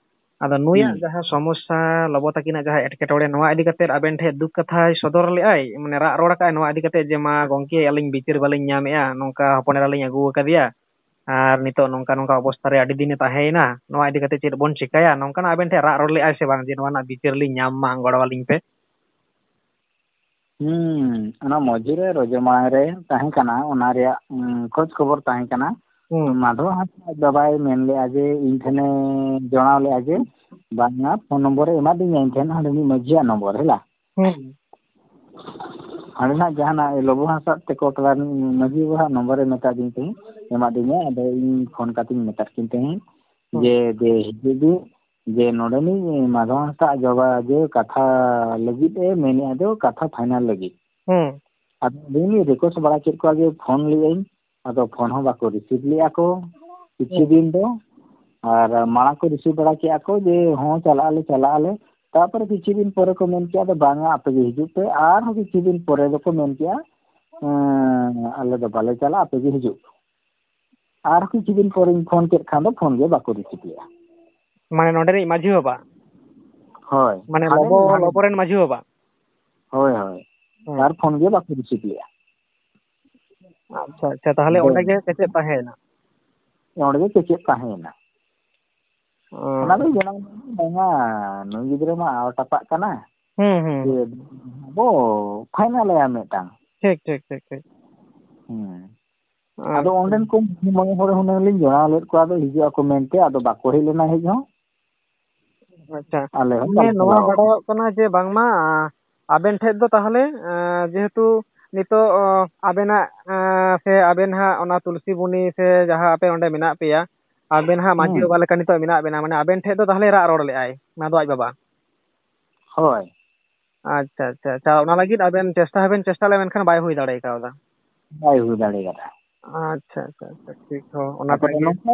ᱟᱫᱚ ᱱᱩᱭᱟᱜ ᱡᱟᱦᱟᱸ ᱥᱚᱢᱚᱥᱥᱟ, ᱞᱚᱵᱚ ᱛᱟᱹᱠᱤᱱᱟᱜ ᱡᱟᱦᱟᱸ ᱮᱴᱠᱮᱴᱚᱬᱮ, ᱱᱚᱣᱟ ᱤᱫᱤ ᱠᱟᱛᱮ ᱟᱵᱮᱱ ᱴᱷᱮᱱ ᱫᱩᱠ ᱠᱟᱛᱷᱟᱭ ᱥᱚᱫᱚᱨ ᱞᱮᱫᱟᱭ, ᱢᱟᱱᱮ ᱨᱟᱜ ᱨᱚᱲ ᱟᱠᱟᱫ ᱱᱚᱣᱟ ᱤᱫᱤ ᱠᱟᱛᱮ ᱡᱮ, "ᱢᱟ ᱜᱚᱝᱠᱮ, ᱟᱹᱞᱤᱧ ᱵᱤᱪᱟᱹᱨ ᱵᱟᱹᱞᱤᱧ ᱧᱟᱢᱮᱜᱼᱟ, ᱱᱚᱝᱠᱟ ᱦᱚᱯᱚᱱ ᱮᱨᱟ ᱞᱤᱧ ᱟᱹᱜᱩ ᱟᱠᱟᱫᱮᱭᱟ, ᱟᱨ ᱱᱤᱛᱚᱜ ᱱᱚᱝᱠᱟ ᱱᱚᱝᱠᱟ ᱚᱵᱚᱥᱛᱟ ᱨᱮ ᱟᱹᱰᱤ ᱫᱤᱱᱮ ᱛᱟᱦᱮᱸᱭᱮᱱᱟ, ᱱᱚᱣᱟ ᱤᱫᱤ ᱠᱟᱛᱮ ᱪᱮᱫ ᱵᱚᱱ ᱪᱤᱠᱟᱹᱭᱟ?" ᱱᱚᱝᱠᱟᱱᱟᱜ ᱟᱵᱮᱱ ᱴᱷᱮᱱ ᱨᱟᱜ ᱨᱚᱲ ᱞᱮᱫᱟᱭ ᱥᱮ ᱵᱟᱝ, ᱡᱮ ᱱᱚᱣᱟ ᱨᱮᱱᱟᱜ ᱵᱤᱪᱟᱹᱨ ᱞᱤᱧ ᱧᱟᱢ ᱢᱟ, ᱜᱚᱲᱚ ᱟᱹᱞᱤᱧ ᱯᱮ? ᱦᱩᱸ, ᱚᱱᱟ ᱢᱚᱡᱽ ᱨᱮ ᱨᱚᱡᱚ ᱢᱟᱲᱟᱝ ᱨᱮ ᱛᱟᱦᱮᱸ ᱠᱟᱱᱟ, ᱚᱱᱟ ᱨᱮᱭᱟᱜ, ᱩᱸ, ᱠᱷᱚᱡᱽ ᱠᱷᱚᱵᱚᱨ ᱛᱟᱦᱮᱸ ᱠᱟᱱᱟ᱾ ᱛᱚ, ᱦᱩᱸ᱾ ᱢᱟᱫᱷᱚ ᱦᱟᱸᱥᱫᱟ ᱟᱡ ᱵᱟᱵᱟᱭ ᱢᱮᱱ ᱞᱮᱜᱼᱟ ᱡᱮ, ᱤᱧ ᱴᱷᱮᱱᱮ ᱡᱚᱲᱟᱣ ᱞᱮᱜᱼᱟ ᱡᱮ, ᱵᱟᱝᱟ, ᱯᱷᱳᱱ ᱱᱚᱢᱵᱚᱨᱮ ᱮᱢᱟᱫᱤᱧᱟ ᱤᱧ ᱴᱷᱮᱱ, ᱦᱟᱸᱰᱮ ᱢᱤᱫ ᱢᱟᱹᱡᱷᱤᱭᱟᱜ ᱱᱚᱢᱵᱚᱨ, ᱦᱮᱞᱟ᱾ ᱦᱩᱸ᱾ ᱦᱟᱸᱰᱮ ᱱᱟᱜ ᱡᱟᱦᱟᱱᱟᱜ ᱞᱚᱵᱚ ᱦᱟᱸᱥᱫᱟ ᱛᱮᱠᱚ ᱴᱚᱞᱟ ᱨᱤᱱ ᱢᱟᱹᱡᱷᱤ ᱵᱟᱵᱟ ᱦᱟᱸᱜ ᱱᱚᱢᱵᱚᱨᱮ ᱢᱮᱛᱟ ᱫᱤᱧ ᱛᱟᱦᱮᱸᱫ, ᱮᱢᱟᱫᱤᱧᱟ᱾ ᱟᱫᱚ ᱤᱧ ᱯᱷᱳᱱ ᱠᱟᱛᱮᱧ ᱢᱮᱛᱟᱫ ᱠᱤᱱ ᱛᱟᱦᱮᱸᱫ ᱦᱩᱸ᱾ ᱡᱮ, ᱫᱮ, ᱦᱤᱡᱩᱜ ᱵᱤᱱ, ᱡᱮ ᱱᱚᱰᱮᱱᱤᱡ ᱢᱟᱫᱷᱚ ᱦᱟᱸᱥᱫᱟ ᱟᱡ ᱵᱟᱵᱟ ᱡᱮ ᱠᱟᱛᱷᱟ ᱞᱟᱹᱜᱤᱫ ᱮ ᱢᱮᱱᱮᱫᱼᱟ, ᱫᱚ ᱠᱟᱛᱷᱟ ᱯᱷᱟᱭᱱᱟᱞ ᱞᱟᱹᱜᱤᱫ᱾ ᱦᱩᱸ᱾ ᱟᱫᱚ ᱟᱹᱞᱤᱧ ᱞᱤᱧ ᱨᱤᱠᱣᱮᱥᱴ ᱵᱟᱲᱟ ᱠᱮᱫ ᱠᱚᱣᱟ ᱡᱮ ᱯᱷᱳᱱ ᱞᱮᱜᱼᱟᱹᱧ, ᱟᱫᱚ ᱯᱷᱳᱱ ᱦᱚᱸ ᱵᱟᱠᱚ ᱨᱤᱥᱤᱵᱷ ᱞᱮᱜᱼᱟ ᱠᱚ᱾ ᱠᱤᱪᱷᱩ ᱦᱩᱸ᱾ ᱫᱤᱱ ᱫᱚ᱾ ᱟᱨ ᱢᱟᱲᱟᱝ ᱠᱚ receive ᱵᱟᱲᱟ ᱠᱮᱜᱼᱟ ᱠᱚ ᱡᱮ, "ᱦᱚᱸ, ᱪᱟᱞᱟᱜ ᱟᱞᱮ, ᱪᱟᱞᱟᱜ ᱟᱞᱮ᱾" ᱛᱟᱨᱯᱚᱨᱮ ᱠᱤᱪᱷᱩ ᱫᱤᱱ ᱯᱚᱨᱮ ᱠᱚ ᱢᱮᱱ ᱠᱮᱜᱼᱟ, "ᱟᱫᱚ ᱵᱟᱝᱟ, ᱟᱯᱮ ᱜᱮ ᱦᱤᱡᱩᱜ ᱯᱮ᱾" ᱟᱨᱦᱚᱸ ᱠᱤᱪᱷᱩ ᱫᱤᱱ ᱯᱚᱨᱮ ᱫᱚᱠᱚ ᱢᱮᱱ ᱠᱮᱜᱼᱟ, "ᱮᱸ, ᱟᱞᱮ ᱫᱚ ᱵᱟᱞᱮ ᱪᱟᱞᱟᱜᱼᱟ, ᱟᱯᱮ ᱜᱮ ᱦᱤᱡᱩᱜ ᱯᱮ᱾" ᱟᱨ ᱠᱤᱪᱷᱩ ᱫᱤᱱ ᱯᱚᱨᱮᱧ ᱯᱷᱳᱱ ᱠᱮᱫ ᱠᱷᱟᱱ ᱫᱚ ᱯᱷᱳᱱ ᱜᱮ ᱵᱟᱠᱚ receive ᱞᱮᱜᱼᱟ᱾ ᱢᱟᱱᱮ ᱱᱚᱰᱮᱱᱤᱡ ᱢᱟᱹᱡᱷᱤ ᱵᱟᱵᱟ? ᱦᱳᱭ᱾ ᱢᱟᱱᱮ ᱦᱟᱸᱰᱮ ᱞᱚᱵᱚ, ᱦᱟᱸᱰᱮ᱾ ᱞᱚᱵᱚ ᱨᱮᱱ ᱢᱟᱹᱡᱷᱤ ᱵᱟᱵᱟ? ᱦᱳᱭ, ᱦᱳᱭ᱾ ᱦᱩᱸ᱾ ᱟᱨ ᱯᱷᱳᱱ ᱜᱮ ᱵᱟᱠᱚ receive ᱞᱮᱜᱼᱟ᱾ ᱟᱪᱪᱷᱟ, ᱟᱪᱪᱷᱟ, ᱛᱟᱦᱞᱮ ᱟᱫᱚ ᱚᱸᱰᱮ ᱜᱮ ᱠᱮᱪᱮᱫ ᱛᱟᱦᱮᱸᱭᱮᱱᱟ? ᱚᱸᱰᱮ ᱜᱮ ᱠᱮᱪᱮᱫ ᱛᱟᱦᱮᱸᱭᱮᱱᱟ᱾ ᱚ᱾ ᱚᱱᱟ ᱫᱚ ᱡᱟᱱᱟᱢ ᱵᱟᱝᱟ, ᱱᱩᱭ ᱜᱤᱫᱽᱨᱟᱹ ᱢᱟ ᱟᱣ ᱴᱟᱯᱟᱜ ᱠᱟᱱᱟ᱾ ᱦᱩᱸ, ᱦᱩᱸ, ᱡᱮ ᱦᱩᱸ᱾ ᱵᱚ ᱯᱷᱟᱭᱱᱟᱞ ᱟᱭᱟ ᱢᱤᱫᱴᱟᱝ᱾ ᱴᱷᱤᱠ, ᱴᱷᱤᱠ, ᱴᱷᱤᱠ, ᱴᱷᱤᱠ᱾ ᱦᱩᱸ᱾ ᱟᱫᱚ ᱟᱪᱪᱷᱟ᱾ ᱚᱸᱰᱮᱱ ᱠᱚ ᱢᱚᱬᱮ ᱦᱚᱲ ᱦᱩᱱᱟᱹᱝ ᱞᱤᱧ ᱡᱚᱲᱟᱣ ᱞᱮᱫ ᱠᱚᱣᱟ, ᱟᱫᱚ ᱦᱤᱡᱩᱜ ᱟᱠᱚ ᱢᱮᱱᱛᱮ, ᱟᱫᱚ ᱵᱟᱠᱚ ᱦᱮᱡ ᱞᱮᱱᱟ ᱦᱮᱡ ᱦᱚᱸ᱾ ᱟᱪᱪᱷᱟ᱾ ᱟᱞᱮ ᱦᱚᱸ ᱢᱟᱱᱮ ᱵᱟᱞᱮ ᱱᱚᱣᱟ ᱪᱟᱞᱟᱣ ᱵᱟᱰᱟᱭᱚᱜ ᱠᱟᱱᱟ ᱡᱮ ᱵᱟᱝᱢᱟ, ᱟ, ᱟᱵᱮᱱ ᱴᱷᱮᱡ ᱫᱚ ᱛᱟᱦᱚᱞᱮ, ᱮᱸ, ᱡᱮᱦᱮᱛᱩ ᱱᱤᱛᱚᱜ, ᱚ, ᱟᱵᱮᱱᱟᱜ, ᱮᱸ, ᱥᱮ ᱟᱵᱮᱱ ᱦᱟᱸᱜ ᱚᱱᱟ ᱛᱩᱞᱥᱤ ᱵᱩᱱᱤ ᱥᱮ ᱡᱟᱦᱟᱸ ᱟᱯᱮ ᱚᱸᱰᱮ ᱢᱮᱱᱟᱜ ᱯᱮᱭᱟ, ᱟᱵᱮᱱ ᱦᱟᱸᱜ ᱢᱟᱹᱡᱷᱤ ᱦᱩᱸ᱾ ᱵᱟᱵᱟ ᱞᱮᱠᱟ ᱱᱤᱛᱚᱜ ᱢᱮᱱᱟᱜ ᱵᱮᱱᱟ, ᱢᱟᱱᱮ ᱟᱵᱮᱱ ᱴᱷᱮᱡ ᱫᱚ ᱛᱟᱦᱚᱞᱮ ᱨᱟᱜ ᱨᱚᱲ ᱞᱮᱜᱼᱟᱭ ᱚᱱᱟ ᱫᱚ ᱟᱡ ᱵᱟᱵᱟ? ᱦᱳᱭ᱾ ᱟᱪᱪᱷᱟ, ᱟᱪᱪᱷᱟ, ᱟᱪᱪᱷᱟ, ᱚᱱᱟ ᱞᱟᱹᱜᱤᱫ ᱟᱵᱮᱱ ᱪᱮᱥᱴᱟ ᱦᱚᱸᱵᱮᱱ ᱪᱮᱥᱴᱟ ᱞᱮᱜᱼᱟ, ᱢᱮᱱᱠᱷᱟᱱ ᱵᱟᱭ ᱦᱩᱭ ᱫᱟᱲᱮ ᱠᱟᱣᱫᱟ᱾ ᱵᱟᱭ ᱦᱩᱭ ᱫᱟᱲᱮ ᱠᱟᱫᱟ᱾ ᱟᱪᱪᱷᱟ, ᱟᱪᱪᱷᱟ, ᱟᱪᱪᱷᱟ, ᱴᱷᱤᱠ, ᱦᱚᱸ, ᱚᱱᱟ ᱛᱟᱯᱚᱨᱮ ᱠᱷᱟᱡ ᱜᱮ᱾ ᱱᱚᱝᱠᱟ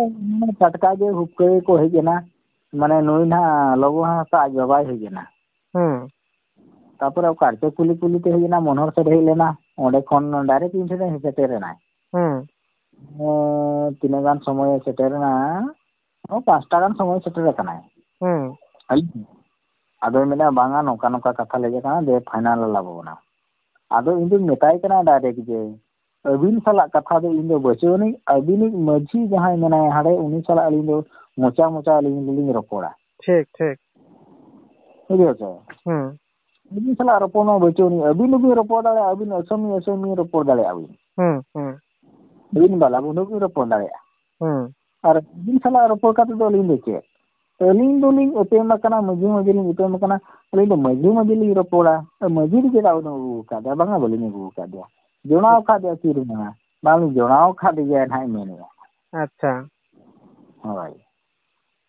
ᱴᱟᱴᱠᱟ ᱜᱮ ᱦᱩᱯᱠᱟᱹ ᱜᱮᱠᱚ ᱦᱮᱡ ᱮᱱᱟ, ᱢᱟᱱᱮ ᱱᱩᱭ ᱱᱟᱦᱟᱜ ᱞᱚᱵᱚ ᱦᱟᱸᱥᱫᱟ ᱟᱡ ᱵᱟᱵᱟᱭ ᱦᱮᱡ ᱮᱱᱟ᱾ ᱦᱩᱸ᱾ ᱛᱟᱯᱚᱨᱮ ᱚᱠᱟ ᱨᱮᱪᱚ ᱠᱩᱞᱤ ᱠᱩᱞᱤ ᱛᱮ ᱦᱮᱡ ᱮᱱᱟ, ᱢᱚᱱᱦᱚᱨ ᱥᱮᱫ ᱦᱮᱡ ᱞᱮᱱᱟ, ᱚᱸᱰᱮ ᱠᱷᱚᱱ direct ᱤᱧ ᱴᱷᱮᱱᱮ ᱥᱮᱴᱮᱨ ᱮᱱᱟᱭ᱾ ᱦᱩᱸ᱾ ᱮᱸ, ᱛᱤᱱᱟᱹᱜ ᱜᱟᱱ ᱥᱚᱢᱚᱭᱮ ᱥᱮᱴᱮᱨ ᱮᱱᱟ, ᱚ, ᱯᱟᱸᱪᱴᱟ ᱜᱟᱱ ᱥᱚᱢᱚᱭ ᱥᱮᱴᱮᱨ ᱟᱠᱟᱱᱟᱭ᱾ ᱦᱩᱸ᱾ ᱟᱹᱞᱤᱧ ᱟᱫᱚᱭ ᱢᱮᱱᱟ, "ᱵᱟᱝᱟ, ᱱᱚᱝᱠᱟ ᱱᱚᱝᱠᱟ ᱠᱟᱛᱷᱟ ᱞᱟᱹᱭ ᱟᱠᱟᱱᱟ, ᱫᱮ final ᱟᱞᱟᱵᱚ ᱠᱟᱱᱟ᱾" ᱟᱫᱚ ᱤᱧ ᱫᱩᱧ ᱢᱮᱛᱟᱭ ᱠᱟᱱᱟ direct ᱡᱮ, "ᱟᱹᱵᱤᱱ ᱥᱟᱞᱟᱜ ᱠᱟᱛᱷᱟ ᱫᱚ ᱤᱧ ᱫᱚ ᱵᱟᱹᱪᱩᱜ ᱟᱹᱱᱤᱡ, ᱟᱹᱵᱤᱱᱤᱡ ᱢᱟᱹᱡᱷᱤ ᱡᱟᱦᱟᱸᱭ ᱢᱮᱱᱟᱭᱟ ᱦᱟᱸᱰᱮ, ᱩᱱᱤ ᱥᱟᱞᱟᱜ ᱟᱹᱞᱤᱧ ᱫᱚ ᱢᱚᱪᱟ ᱢᱚᱪᱟ ᱟᱹᱞᱤᱧ ᱫᱚᱞᱤᱧ ᱨᱚᱯᱚᱲᱟ᱾" ᱴᱷᱤᱠ, ᱴᱷᱤᱠ᱾ ᱵᱩᱡᱷᱟᱹᱣ ᱥᱮ? ᱦᱩᱸ᱾ ᱟᱹᱵᱤᱱ ᱥᱟᱞᱟᱜ ᱨᱚᱯᱚᱲ ᱢᱟ ᱵᱟᱹᱪᱩᱜ ᱟᱹᱱᱤᱡ, ᱟᱹᱵᱤᱱ ᱫᱚᱵᱤᱱ ᱨᱚᱯᱚᱲ ᱫᱟᱲᱮᱭᱟᱜᱼᱟ, ᱟᱹᱵᱤᱱ ᱟᱥᱟᱢᱤ ᱟᱥᱟᱢᱤ ᱨᱚᱯᱚᱲ ᱫᱟᱲᱮᱭᱟᱜᱼᱟ ᱵᱤᱱ᱾ ᱦᱩᱸ, ᱦᱩᱸ᱾ ᱟᱹᱵᱤᱱ ᱵᱟᱞᱟ ᱵᱚᱱᱫᱷᱩ ᱵᱤᱱ ᱨᱚᱯᱚᱲ ᱫᱟᱲᱮᱭᱟᱜᱼᱟ᱾ ᱦᱩᱸ᱾ ᱟᱨ ᱟᱹᱵᱤᱱ ᱥᱟᱞᱟᱜ ᱨᱚᱯᱚᱲ ᱠᱟᱛᱮ ᱫᱚ ᱟᱹᱞᱤᱧ ᱫᱚ ᱪᱮᱫ? ᱟᱹᱞᱤᱧ ᱫᱚᱞᱤᱧ ᱮᱯᱮᱢ ᱟᱠᱟᱱᱟ, ᱢᱟᱹᱡᱷᱤ ᱢᱟᱹᱡᱷᱤ ᱞᱤᱧ ᱮᱯᱮᱢ ᱟᱠᱟᱱᱟ᱾ ᱟᱹᱞᱤᱧ ᱫᱚ ᱢᱟᱹᱡᱷᱤ ᱢᱟᱹᱡᱷᱤ ᱞᱤᱧ ᱨᱚᱯᱚᱲᱟ᱾ ᱢᱟᱹᱡᱷᱤ ᱫᱚ ᱪᱮᱫᱟᱜ ᱵᱟᱹᱵᱤᱱ ᱟᱹᱜᱩ ᱟᱠᱟᱫᱮᱭᱟ? ᱵᱟᱝᱟ, ᱵᱟᱹᱞᱤᱧ ᱟᱹᱜᱩ ᱟᱠᱟᱫᱮᱭᱟ᱾ ᱡᱚᱲᱟᱣ ᱟᱠᱟᱫᱮᱭᱟ ᱛᱤ ᱨᱮᱢᱟ? ᱵᱟᱝᱞᱤᱧ ᱡᱚᱲᱟᱣ ᱟᱠᱟᱫᱮᱭᱟ ᱱᱟᱦᱟᱜ ᱢᱮᱱᱮᱫᱼᱟ᱾ ᱟᱪᱪᱷᱟ᱾ ᱦᱳᱭ᱾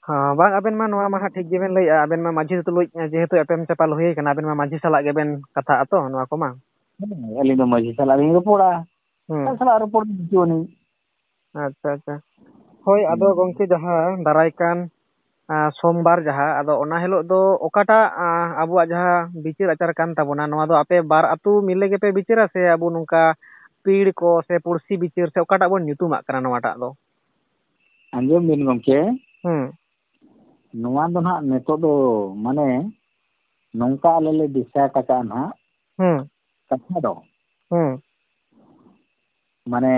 ᱦᱚᱸ, ᱵᱟᱝ, ᱟᱵᱮᱱ ᱢᱟ ᱱᱚᱣᱟ ᱢᱟ ᱦᱟᱸᱜ ᱴᱷᱤᱠ ᱜᱮᱵᱮᱱ ᱞᱟᱹᱭᱮᱫᱼᱟ᱾ ᱟᱵᱮᱱ ᱢᱟ ᱢᱟᱹᱡᱷᱤ ᱛᱩᱞᱩᱡ ᱡᱮᱦᱮᱛᱩ ᱮᱯᱮᱢ ᱪᱟᱯᱟᱞ ᱦᱩᱭ ᱟᱠᱟᱱᱟ, ᱟᱵᱮᱱ ᱢᱟ ᱢᱟᱹᱡᱷᱤ ᱥᱟᱞᱟᱜ ᱜᱮᱵᱮᱱ ᱠᱟᱛᱷᱟᱜᱼᱟ ᱛᱚ ᱱᱚᱣᱟ ᱠᱚᱢᱟ᱾ ᱦᱮᱸ, ᱟᱹᱞᱤᱧ ᱫᱚ ᱢᱟᱹᱡᱷᱤ ᱥᱟᱞᱟᱜ ᱞᱤᱧ ᱨᱚᱯᱚᱲᱟ᱾ ᱦᱩᱸ᱾ ᱟᱡ ᱥᱟᱞᱟᱜ ᱨᱚᱯᱚᱲ ᱵᱩᱡᱷᱟᱹᱣ ᱟᱹᱱᱤᱡ᱾ ᱟᱪᱪᱷᱟ, ᱟᱪᱪᱷᱟ᱾ ᱦᱳᱭ, ᱟᱫᱚ ᱦᱩᱸ᱾ ᱜᱚᱢᱠᱮ, ᱡᱟᱦᱟᱸ ᱫᱟᱨᱟᱭ ᱠᱟᱱ, ᱟ, ᱥᱳᱢᱵᱟᱨ ᱡᱟᱦᱟᱸ, ᱟᱫᱚ ᱚᱱᱟ ᱦᱤᱞᱳᱜ ᱫᱚ ᱚᱠᱟᱴᱟᱜ, ᱟ, ᱟᱵᱚᱣᱟᱜ ᱡᱟᱦᱟᱸ ᱵᱤᱪᱟᱹᱨ ᱟᱪᱟᱨ ᱠᱟᱱ ᱛᱟᱵᱚᱱᱟ, ᱱᱚᱣᱟ ᱫᱚ ᱟᱯᱮ ᱵᱟᱨ ᱟᱹᱛᱩ ᱢᱤᱞᱮ ᱜᱮᱯᱮ ᱵᱤᱪᱟᱹᱨᱟ, ᱥᱮ ᱟᱵᱚ ᱱᱚᱝᱠᱟ ᱯᱤᱲ ᱠᱚ ᱥᱮ ᱯᱩᱲᱥᱤ ᱵᱤᱪᱟᱹᱨ, ᱥᱮ ᱚᱠᱟᱴᱟᱜ ᱵᱚᱱ ᱧᱩᱛᱩᱢᱟᱜ ᱠᱟᱱᱟ ᱱᱚᱣᱟᱴᱟᱜ ᱫᱚ? ᱟᱸᱡᱚᱢ ᱵᱤᱱ ᱜᱚᱢᱠᱮ, ᱦᱩᱸ᱾ ᱱᱚᱣᱟ ᱫᱚ ᱱᱟᱦᱟᱜ ᱱᱤᱛᱚᱜ ᱫᱚ, ᱢᱟᱱᱮ, ᱱᱚᱝᱠᱟ ᱟᱞᱮ ᱞᱮ decide ᱟᱠᱟᱫᱼᱟ ᱱᱟᱦᱟᱜ ᱦᱩᱸ᱾ ᱠᱟᱛᱷᱟ ᱫᱚ᱾ ᱦᱩᱸ᱾ ᱢᱟᱱᱮ,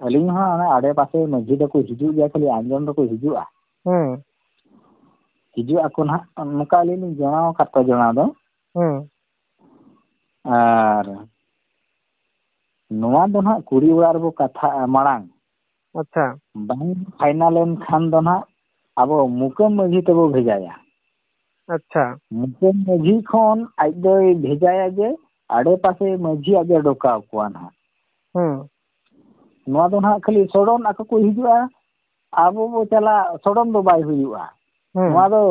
ᱟᱹᱞᱤᱧ ᱦᱚᱸ ᱚᱱᱟ ᱟᱲᱮ ᱯᱟᱥᱮ ᱢᱟᱹᱡᱷᱤ ᱫᱚᱠᱚ ᱦᱤᱡᱩᱜ ᱜᱮᱭᱟ, ᱠᱷᱟᱹᱞᱤ ᱟᱸᱡᱚᱢ ᱫᱚᱠᱚ ᱦᱤᱡᱩᱜᱼᱟ᱾ ᱦᱩᱸ᱾ ᱦᱤᱡᱩᱜ ᱟᱠᱚ ᱱᱟᱦᱟᱜ, ᱱᱚᱝᱠᱟ ᱟᱹᱞᱤᱧ ᱞᱤᱧ ᱡᱟᱱᱟᱣ ᱟᱠᱟᱫ ᱠᱚᱣᱟ ᱡᱟᱱᱟᱣ ᱫᱚ᱾ ᱦᱩᱸ᱾ ᱟᱨ ᱱᱚᱣᱟ ᱫᱚ ᱱᱟᱦᱟᱜ ᱠᱩᱲᱤ ᱚᱲᱟᱜ ᱨᱮᱵᱚ ᱠᱟᱛᱷᱟᱜᱼᱟ ᱢᱟᱲᱟᱝ᱾ ᱟᱪᱪᱷᱟ᱾ ᱵᱟᱝ final ᱮᱱ ᱠᱷᱟᱱ ᱫᱚ ᱱᱟᱦᱟᱜ ᱟᱵᱚ ᱢᱩᱠᱟᱹᱢ ᱢᱟᱹᱡᱷᱤ ᱛᱮᱵᱚ ᱵᱷᱮᱡᱟᱭᱟ᱾ ᱟᱪᱪᱷᱟ᱾ ᱢᱩᱠᱟᱹᱢ ᱢᱟᱹᱡᱷᱤ ᱠᱷᱚᱱ ᱟᱡ ᱫᱚᱭ ᱵᱷᱮᱡᱟᱭᱟ ᱡᱮ ᱟᱲᱮ ᱯᱟᱥᱮ ᱢᱟᱹᱡᱷᱤ ᱟᱡ ᱮ ᱰᱚᱠᱟᱣ ᱠᱚᱣᱟ ᱱᱟᱦᱟᱜ᱾ ᱦᱩᱸ᱾ ᱱᱚᱣᱟ ᱫᱚ ᱱᱟᱦᱟᱜ ᱠᱷᱟᱹᱞᱤ ᱥᱚᱰᱚᱱ ᱟᱠᱚ ᱠᱚ ᱦᱤᱡᱩᱜᱼᱟ, ᱟᱵᱚ ᱵᱚ ᱪᱟᱞᱟᱜ, ᱥᱚᱰᱚᱱ ᱫᱚ ᱵᱟᱭ ᱦᱩᱭᱩᱜᱼᱟ᱾ ᱦᱩᱸ᱾ ᱱᱚᱣᱟ ᱫᱚ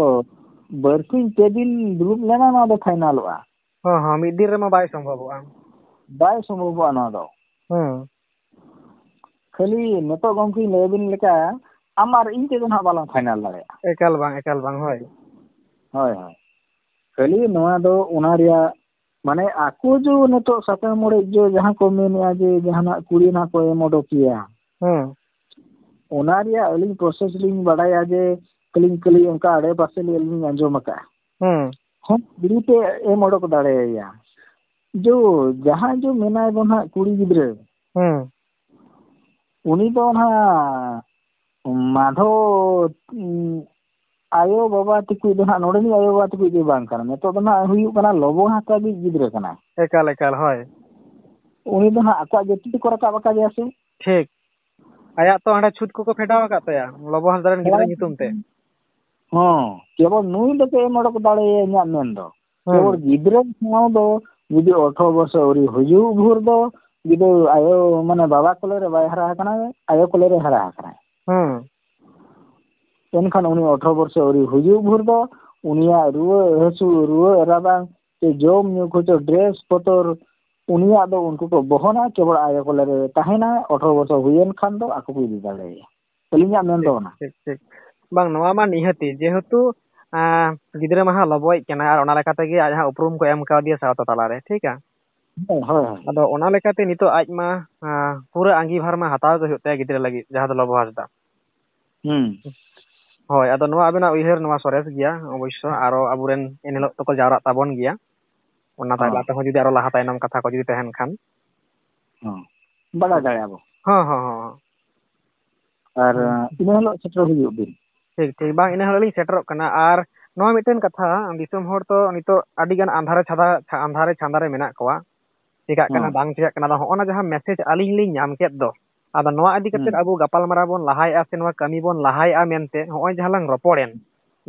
ᱵᱟᱨᱥᱤᱧ ᱯᱮ ᱫᱤᱱ ᱫᱩᱲᱩᱵ ᱞᱮᱱᱟ, ᱱᱚᱣᱟ ᱫᱚ finalᱚᱜᱼᱟ᱾ ᱦᱚᱸ, ᱦᱚᱸ, ᱢᱤᱫ ᱫᱤᱱ ᱨᱮᱢᱟ ᱵᱟᱭ ᱥᱚᱢᱵᱷᱚᱵᱚᱜᱼᱟ᱾ ᱵᱟᱭ ᱥᱚᱢᱵᱷᱚᱵᱚᱜᱼᱟ ᱱᱚᱣᱟ ᱫᱚ᱾ ᱦᱩᱸ᱾ ᱠᱷᱟᱹᱞᱤ ᱱᱤᱛᱚᱜ ᱜᱚᱢᱠᱮᱧ ᱞᱟᱹᱭ ᱟᱹᱵᱤᱱ ᱞᱮᱠᱟ, ᱟᱢ ᱟᱨ ᱤᱧ ᱛᱮᱫᱚ ᱱᱟᱦᱟᱜ ᱵᱟᱞᱟᱝ final ᱫᱟᱲᱮᱭᱟᱜᱼᱟ᱾ ᱮᱠᱟᱞ ᱵᱟᱝ, ᱮᱠᱟᱞ ᱵᱟᱝ, ᱦᱳᱭ᱾ ᱦᱳᱭ, ᱦᱳᱭ᱾ ᱠᱷᱟᱹᱞᱤ ᱱᱚᱣᱟ ᱫᱚ ᱚᱱᱟ ᱨᱮᱭᱟᱜ, ᱢᱟᱱᱮ, ᱟᱠᱚ ᱡᱮ ᱱᱤᱛᱚᱜ ᱥᱟᱠᱟᱢ ᱚᱲᱮᱡ ᱡᱮ ᱡᱟᱦᱟᱸ ᱠᱚ ᱢᱮᱱᱮᱜᱼᱟ ᱡᱮ ᱡᱟᱦᱟᱱᱟᱜ ᱠᱩᱲᱤ ᱱᱟᱦᱟᱜ ᱠᱚ ᱮᱢ ᱚᱰᱚᱠᱮᱭᱟ, ᱦᱩᱸ᱾ ᱚᱱᱟ ᱨᱮᱭᱟᱜ ᱟᱹᱞᱤᱧ process ᱞᱤᱧ ᱵᱟᱰᱟᱭᱟ ᱡᱮ ᱠᱷᱟᱹᱞᱤ, ᱠᱷᱟᱹᱞᱤ ᱚᱱᱠᱟ ᱟᱲᱮ ᱯᱟᱥᱮ ᱞᱤᱧ ᱟᱸᱡᱚᱢ ᱟᱠᱟᱫᱼᱟ᱾ ᱦᱩᱸ᱾ ᱦᱚᱸ, ᱠᱩᱲᱤ ᱯᱮ ᱮᱢ ᱚᱰᱚᱠ ᱫᱟᱲᱮᱭᱟᱭᱟ᱾ ᱡᱚ, ᱡᱟᱦᱟᱸᱭ ᱡᱚ ᱢᱮᱱᱟᱭ ᱫᱚ ᱱᱟᱦᱟᱜ ᱠᱩᱲᱤ ᱜᱤᱫᱽᱨᱟᱹ, ᱦᱩᱸ᱾ ᱩᱱᱤ ᱫᱚ ᱱᱟᱦᱟᱜ ᱢᱟᱫᱷᱚ, ᱩᱸ, ᱟᱭᱳ ᱵᱟᱵᱟ ᱛᱟᱠᱚ ᱫᱚ ᱱᱟᱦᱟᱜ, ᱱᱚᱰᱮᱱᱤᱡ ᱟᱭᱳ ᱵᱟᱵᱟ ᱛᱟᱠᱚ ᱫᱚ ᱵᱟᱝ ᱠᱟᱱᱟ᱾ ᱱᱤᱛᱚᱜ ᱫᱚ ᱱᱟᱦᱟᱜ ᱦᱩᱭᱩᱜ ᱠᱟᱱᱟ ᱞᱚᱵᱚ ᱦᱟᱸᱥᱫᱟ ᱜᱤᱫᱽᱨᱟᱹ ᱠᱟᱱᱟ᱾ ᱮᱠᱟᱞ, ᱮᱠᱟᱞ, ᱦᱳᱭ᱾ ᱩᱱᱤ ᱫᱚ ᱱᱟᱦᱟᱜ ᱟᱠᱚᱣᱟᱜ ᱡᱟᱹᱛᱤ ᱛᱮᱠᱚ ᱨᱟᱠᱟᱵ ᱟᱠᱟᱫᱮᱭᱟ ᱥᱮ? ᱴᱷᱤᱠ᱾ ᱟᱭᱟᱜ ᱛᱚ ᱦᱟᱸᱰᱮ ᱪᱷᱩᱛ ᱠᱚᱠᱚ ᱯᱷᱮᱰᱟᱣ ᱟᱠᱟᱫ ᱛᱟᱭᱟ ᱞᱚᱵᱚ ᱦᱟᱸᱥᱫᱟ ᱨᱮᱱ ᱜᱤᱫᱽᱨᱟᱹ ᱦᱮᱸ᱾ ᱧᱩᱛᱩᱢ ᱛᱮ᱾ ᱦᱚᱸ, ᱠᱮᱵᱚᱞ ᱱᱩᱭ ᱫᱚᱠᱚ ᱮᱢ ᱚᱰᱚᱠ ᱫᱟᱲᱮᱭᱟᱭᱟ ᱤᱧᱟᱹᱜ ᱢᱮᱱ ᱫᱚ᱾ ᱦᱩᱸ᱾ ᱠᱮᱵᱚᱞ ᱜᱤᱫᱽᱨᱟᱹ ᱥᱟᱶ ᱫᱚ ᱡᱩᱫᱤ ᱟᱴᱷᱨᱚ ᱵᱚᱪᱷᱚᱨ ᱟᱹᱣᱨᱤ ᱦᱩᱭᱩᱜ ᱵᱷᱳᱨ ᱫᱚ ᱡᱩᱫᱤ ᱟᱭᱳ, ᱢᱟᱱᱮ, ᱵᱟᱵᱟ ᱠᱚᱞᱮ ᱨᱮ ᱵᱟᱭ ᱦᱟᱨᱟ ᱟᱠᱟᱱᱟ, ᱟᱭᱳ ᱠᱚᱞᱮ ᱨᱮ ᱦᱟᱨᱟ ᱟᱠᱟᱱᱟᱭ᱾ ᱦᱩᱸ᱾ ᱮᱱᱠᱷᱟᱱ ᱩᱱᱤ ᱟᱴᱷᱨᱚ ᱵᱚᱪᱷᱚᱨ ᱟᱹᱣᱨᱤ ᱦᱩᱭᱩᱜ ᱵᱷᱳᱨ ᱫᱚ ᱩᱱᱤᱭᱟᱜ ᱨᱩᱣᱟᱹ ᱦᱟᱹᱥᱩ, ᱨᱩᱣᱟᱹ ᱨᱟᱵᱟᱝ, ᱥᱮ ᱡᱚᱢ ᱧᱩ ᱠᱷᱚᱨᱪᱟ, dress ᱯᱚᱛᱚᱨ, ᱩᱱᱤᱭᱟᱜ ᱫᱚ ᱩᱱᱠᱩ ᱠᱚ ᱵᱚᱦᱚᱱᱟ, ᱠᱮᱵᱚᱞ ᱟᱭᱳ ᱠᱚᱞᱮ ᱨᱮ ᱛᱟᱦᱮᱱᱟ᱾ ᱟᱴᱷᱨᱚ ᱵᱚᱪᱷᱚᱨ ᱦᱩᱭᱮᱱ ᱠᱷᱟᱱ ᱫᱚ ᱟᱠᱚ ᱠᱚ ᱤᱫᱤ ᱫᱟᱲᱮᱭᱟᱭᱟ᱾ ᱟᱹᱞᱤᱧᱟᱜ ᱢᱮᱱ ᱫᱚ ᱚᱱᱟ᱾ ᱴᱷᱤᱠ, ᱴᱷᱤᱠ᱾ ᱵᱟᱝ, ᱱᱚᱣᱟ ᱢᱟ ᱱᱤᱦᱟᱹᱛᱤ, ᱡᱮᱦᱮᱛᱩ, ᱟᱸ, ᱜᱤᱫᱽᱨᱟᱹ ᱢᱟᱦᱟ ᱞᱚᱵᱚᱭᱮᱫ ᱠᱟᱱᱟ ᱟᱨ ᱚᱱᱟ ᱞᱮᱠᱟ ᱛᱮᱜᱮ ᱟᱡ ᱦᱟᱸᱜ ᱩᱯᱨᱩᱢ ᱠᱚ ᱮᱢ ᱠᱟᱣᱫᱮᱭᱟ ᱥᱟᱶᱛᱟ ᱛᱟᱞᱟᱨᱮ, ᱴᱷᱤᱠᱟ? ᱦᱳᱭ, ᱦᱳᱭ, ᱦᱳᱭ᱾ ᱟᱫᱚ ᱚᱱᱟ ᱞᱮᱠᱟᱛᱮ ᱱᱤᱛᱚᱜ ᱟᱡ ᱢᱟ, ᱟᱸ, ᱯᱩᱨᱟᱹ ᱟᱸᱜᱤᱵᱷᱟᱨ ᱢᱟ ᱦᱟᱛᱟᱣ ᱜᱮ ᱦᱩᱭᱩᱜ ᱛᱟᱭᱟ ᱜᱤᱫᱽᱨᱟᱹ ᱞᱟᱹᱜᱤᱫ, ᱡᱟᱦᱟᱸ ᱫᱚ ᱞᱚᱵᱚ ᱦᱟᱸᱥᱫᱟ᱾ ᱦᱩᱸ᱾ ᱦᱳᱭ, ᱟᱫᱚ ᱱᱚᱣᱟ ᱟᱵᱮᱱᱟᱜ ᱩᱭᱦᱟᱹᱨ ᱱᱚᱣᱟ ᱥᱚᱨᱮᱥ ᱜᱮᱭᱟ ᱚᱵᱚᱥᱥᱚ, ᱟᱨᱚ ᱟᱵᱚᱨᱮᱱ ᱮᱱᱦᱤᱞᱳᱜ ᱛᱚᱠᱚ ᱡᱟᱣᱨᱟᱜ ᱛᱟᱵᱚᱱ ᱜᱮᱭᱟ, ᱚᱱᱟ ᱦᱚᱸ᱾ ᱛᱟᱞᱟ ᱛᱮᱦᱚᱸ ᱡᱩᱫᱤ ᱟᱨᱚ ᱞᱟᱦᱟ ᱛᱟᱭᱱᱚᱢ ᱠᱟᱛᱷᱟ ᱠᱚ ᱡᱩᱫᱤ ᱛᱟᱦᱮᱱ ᱠᱷᱟᱱ᱾ ᱦᱚᱸ, ᱵᱟᱰᱟᱭ ᱫᱟᱲᱮᱭᱟᱜᱼᱟ ᱵᱚ᱾ ᱦᱚᱸ, ᱦᱚᱸ, ᱦᱚᱸ᱾ ᱟᱨ, ᱦᱩᱸ᱾ ᱤᱱᱟᱹ ᱦᱤᱞᱳᱜ ᱥᱮᱴᱮᱨ ᱦᱤᱡᱩᱜ ᱵᱤᱱ᱾ ᱴᱷᱤᱠ, ᱴᱷᱤᱠ᱾ ᱵᱟᱝ, ᱤᱱᱟᱹ ᱦᱤᱞᱳᱜ ᱞᱤᱧ ᱥᱮᱴᱮᱨᱚᱜ ᱠᱟᱱᱟ᱾ ᱟᱨ ᱱᱚᱣᱟ ᱢᱤᱫᱴᱮᱱ ᱠᱟᱛᱷᱟ, ᱫᱤᱥᱚᱢ ᱦᱚᱲ ᱛᱚ ᱱᱤᱛᱚᱜ ᱟᱹᱰᱤ ᱜᱟᱱ ᱟᱸᱫᱷᱟᱨᱮ ᱪᱷᱟᱫᱟ-, ᱟᱸᱫᱷᱟᱨᱮ ᱪᱷᱟᱸᱫᱟᱨᱮ ᱢᱮᱱᱟᱜ ᱠᱚᱣᱟ᱾ ᱪᱮᱠᱟᱜ ᱠᱟᱱᱟ, ᱦᱩᱸ᱾ ᱵᱟᱝ ᱪᱮᱠᱟᱜ ᱠᱟᱱᱟ, ᱟᱫᱚ ᱦᱚᱸᱜᱼᱚ ᱱᱟ ᱡᱟᱦᱟᱸ message ᱟᱹᱞᱤᱧ ᱞᱤᱧ ᱧᱟᱢ ᱠᱮᱫ ᱫᱚ, ᱟᱫᱚ ᱱᱚᱣᱟ ᱤᱫᱤ ᱠᱟᱛᱮ ᱦᱩᱸ᱾ ᱟᱵᱚ ᱜᱟᱯᱟᱞᱢᱟᱨᱟᱣ ᱵᱚᱱ ᱞᱟᱦᱟᱭᱮᱜᱼᱟ ᱥᱮ ᱱᱚᱣᱟ ᱠᱟᱹᱢᱤ ᱵᱚᱱ ᱞᱟᱦᱟᱭᱮᱜᱼᱟ ᱢᱮᱱᱛᱮ ᱦᱚᱸᱜᱼᱚᱭ ᱡᱟᱦᱟᱸ ᱞᱟᱝ ᱨᱚᱯᱚᱲᱮᱱ,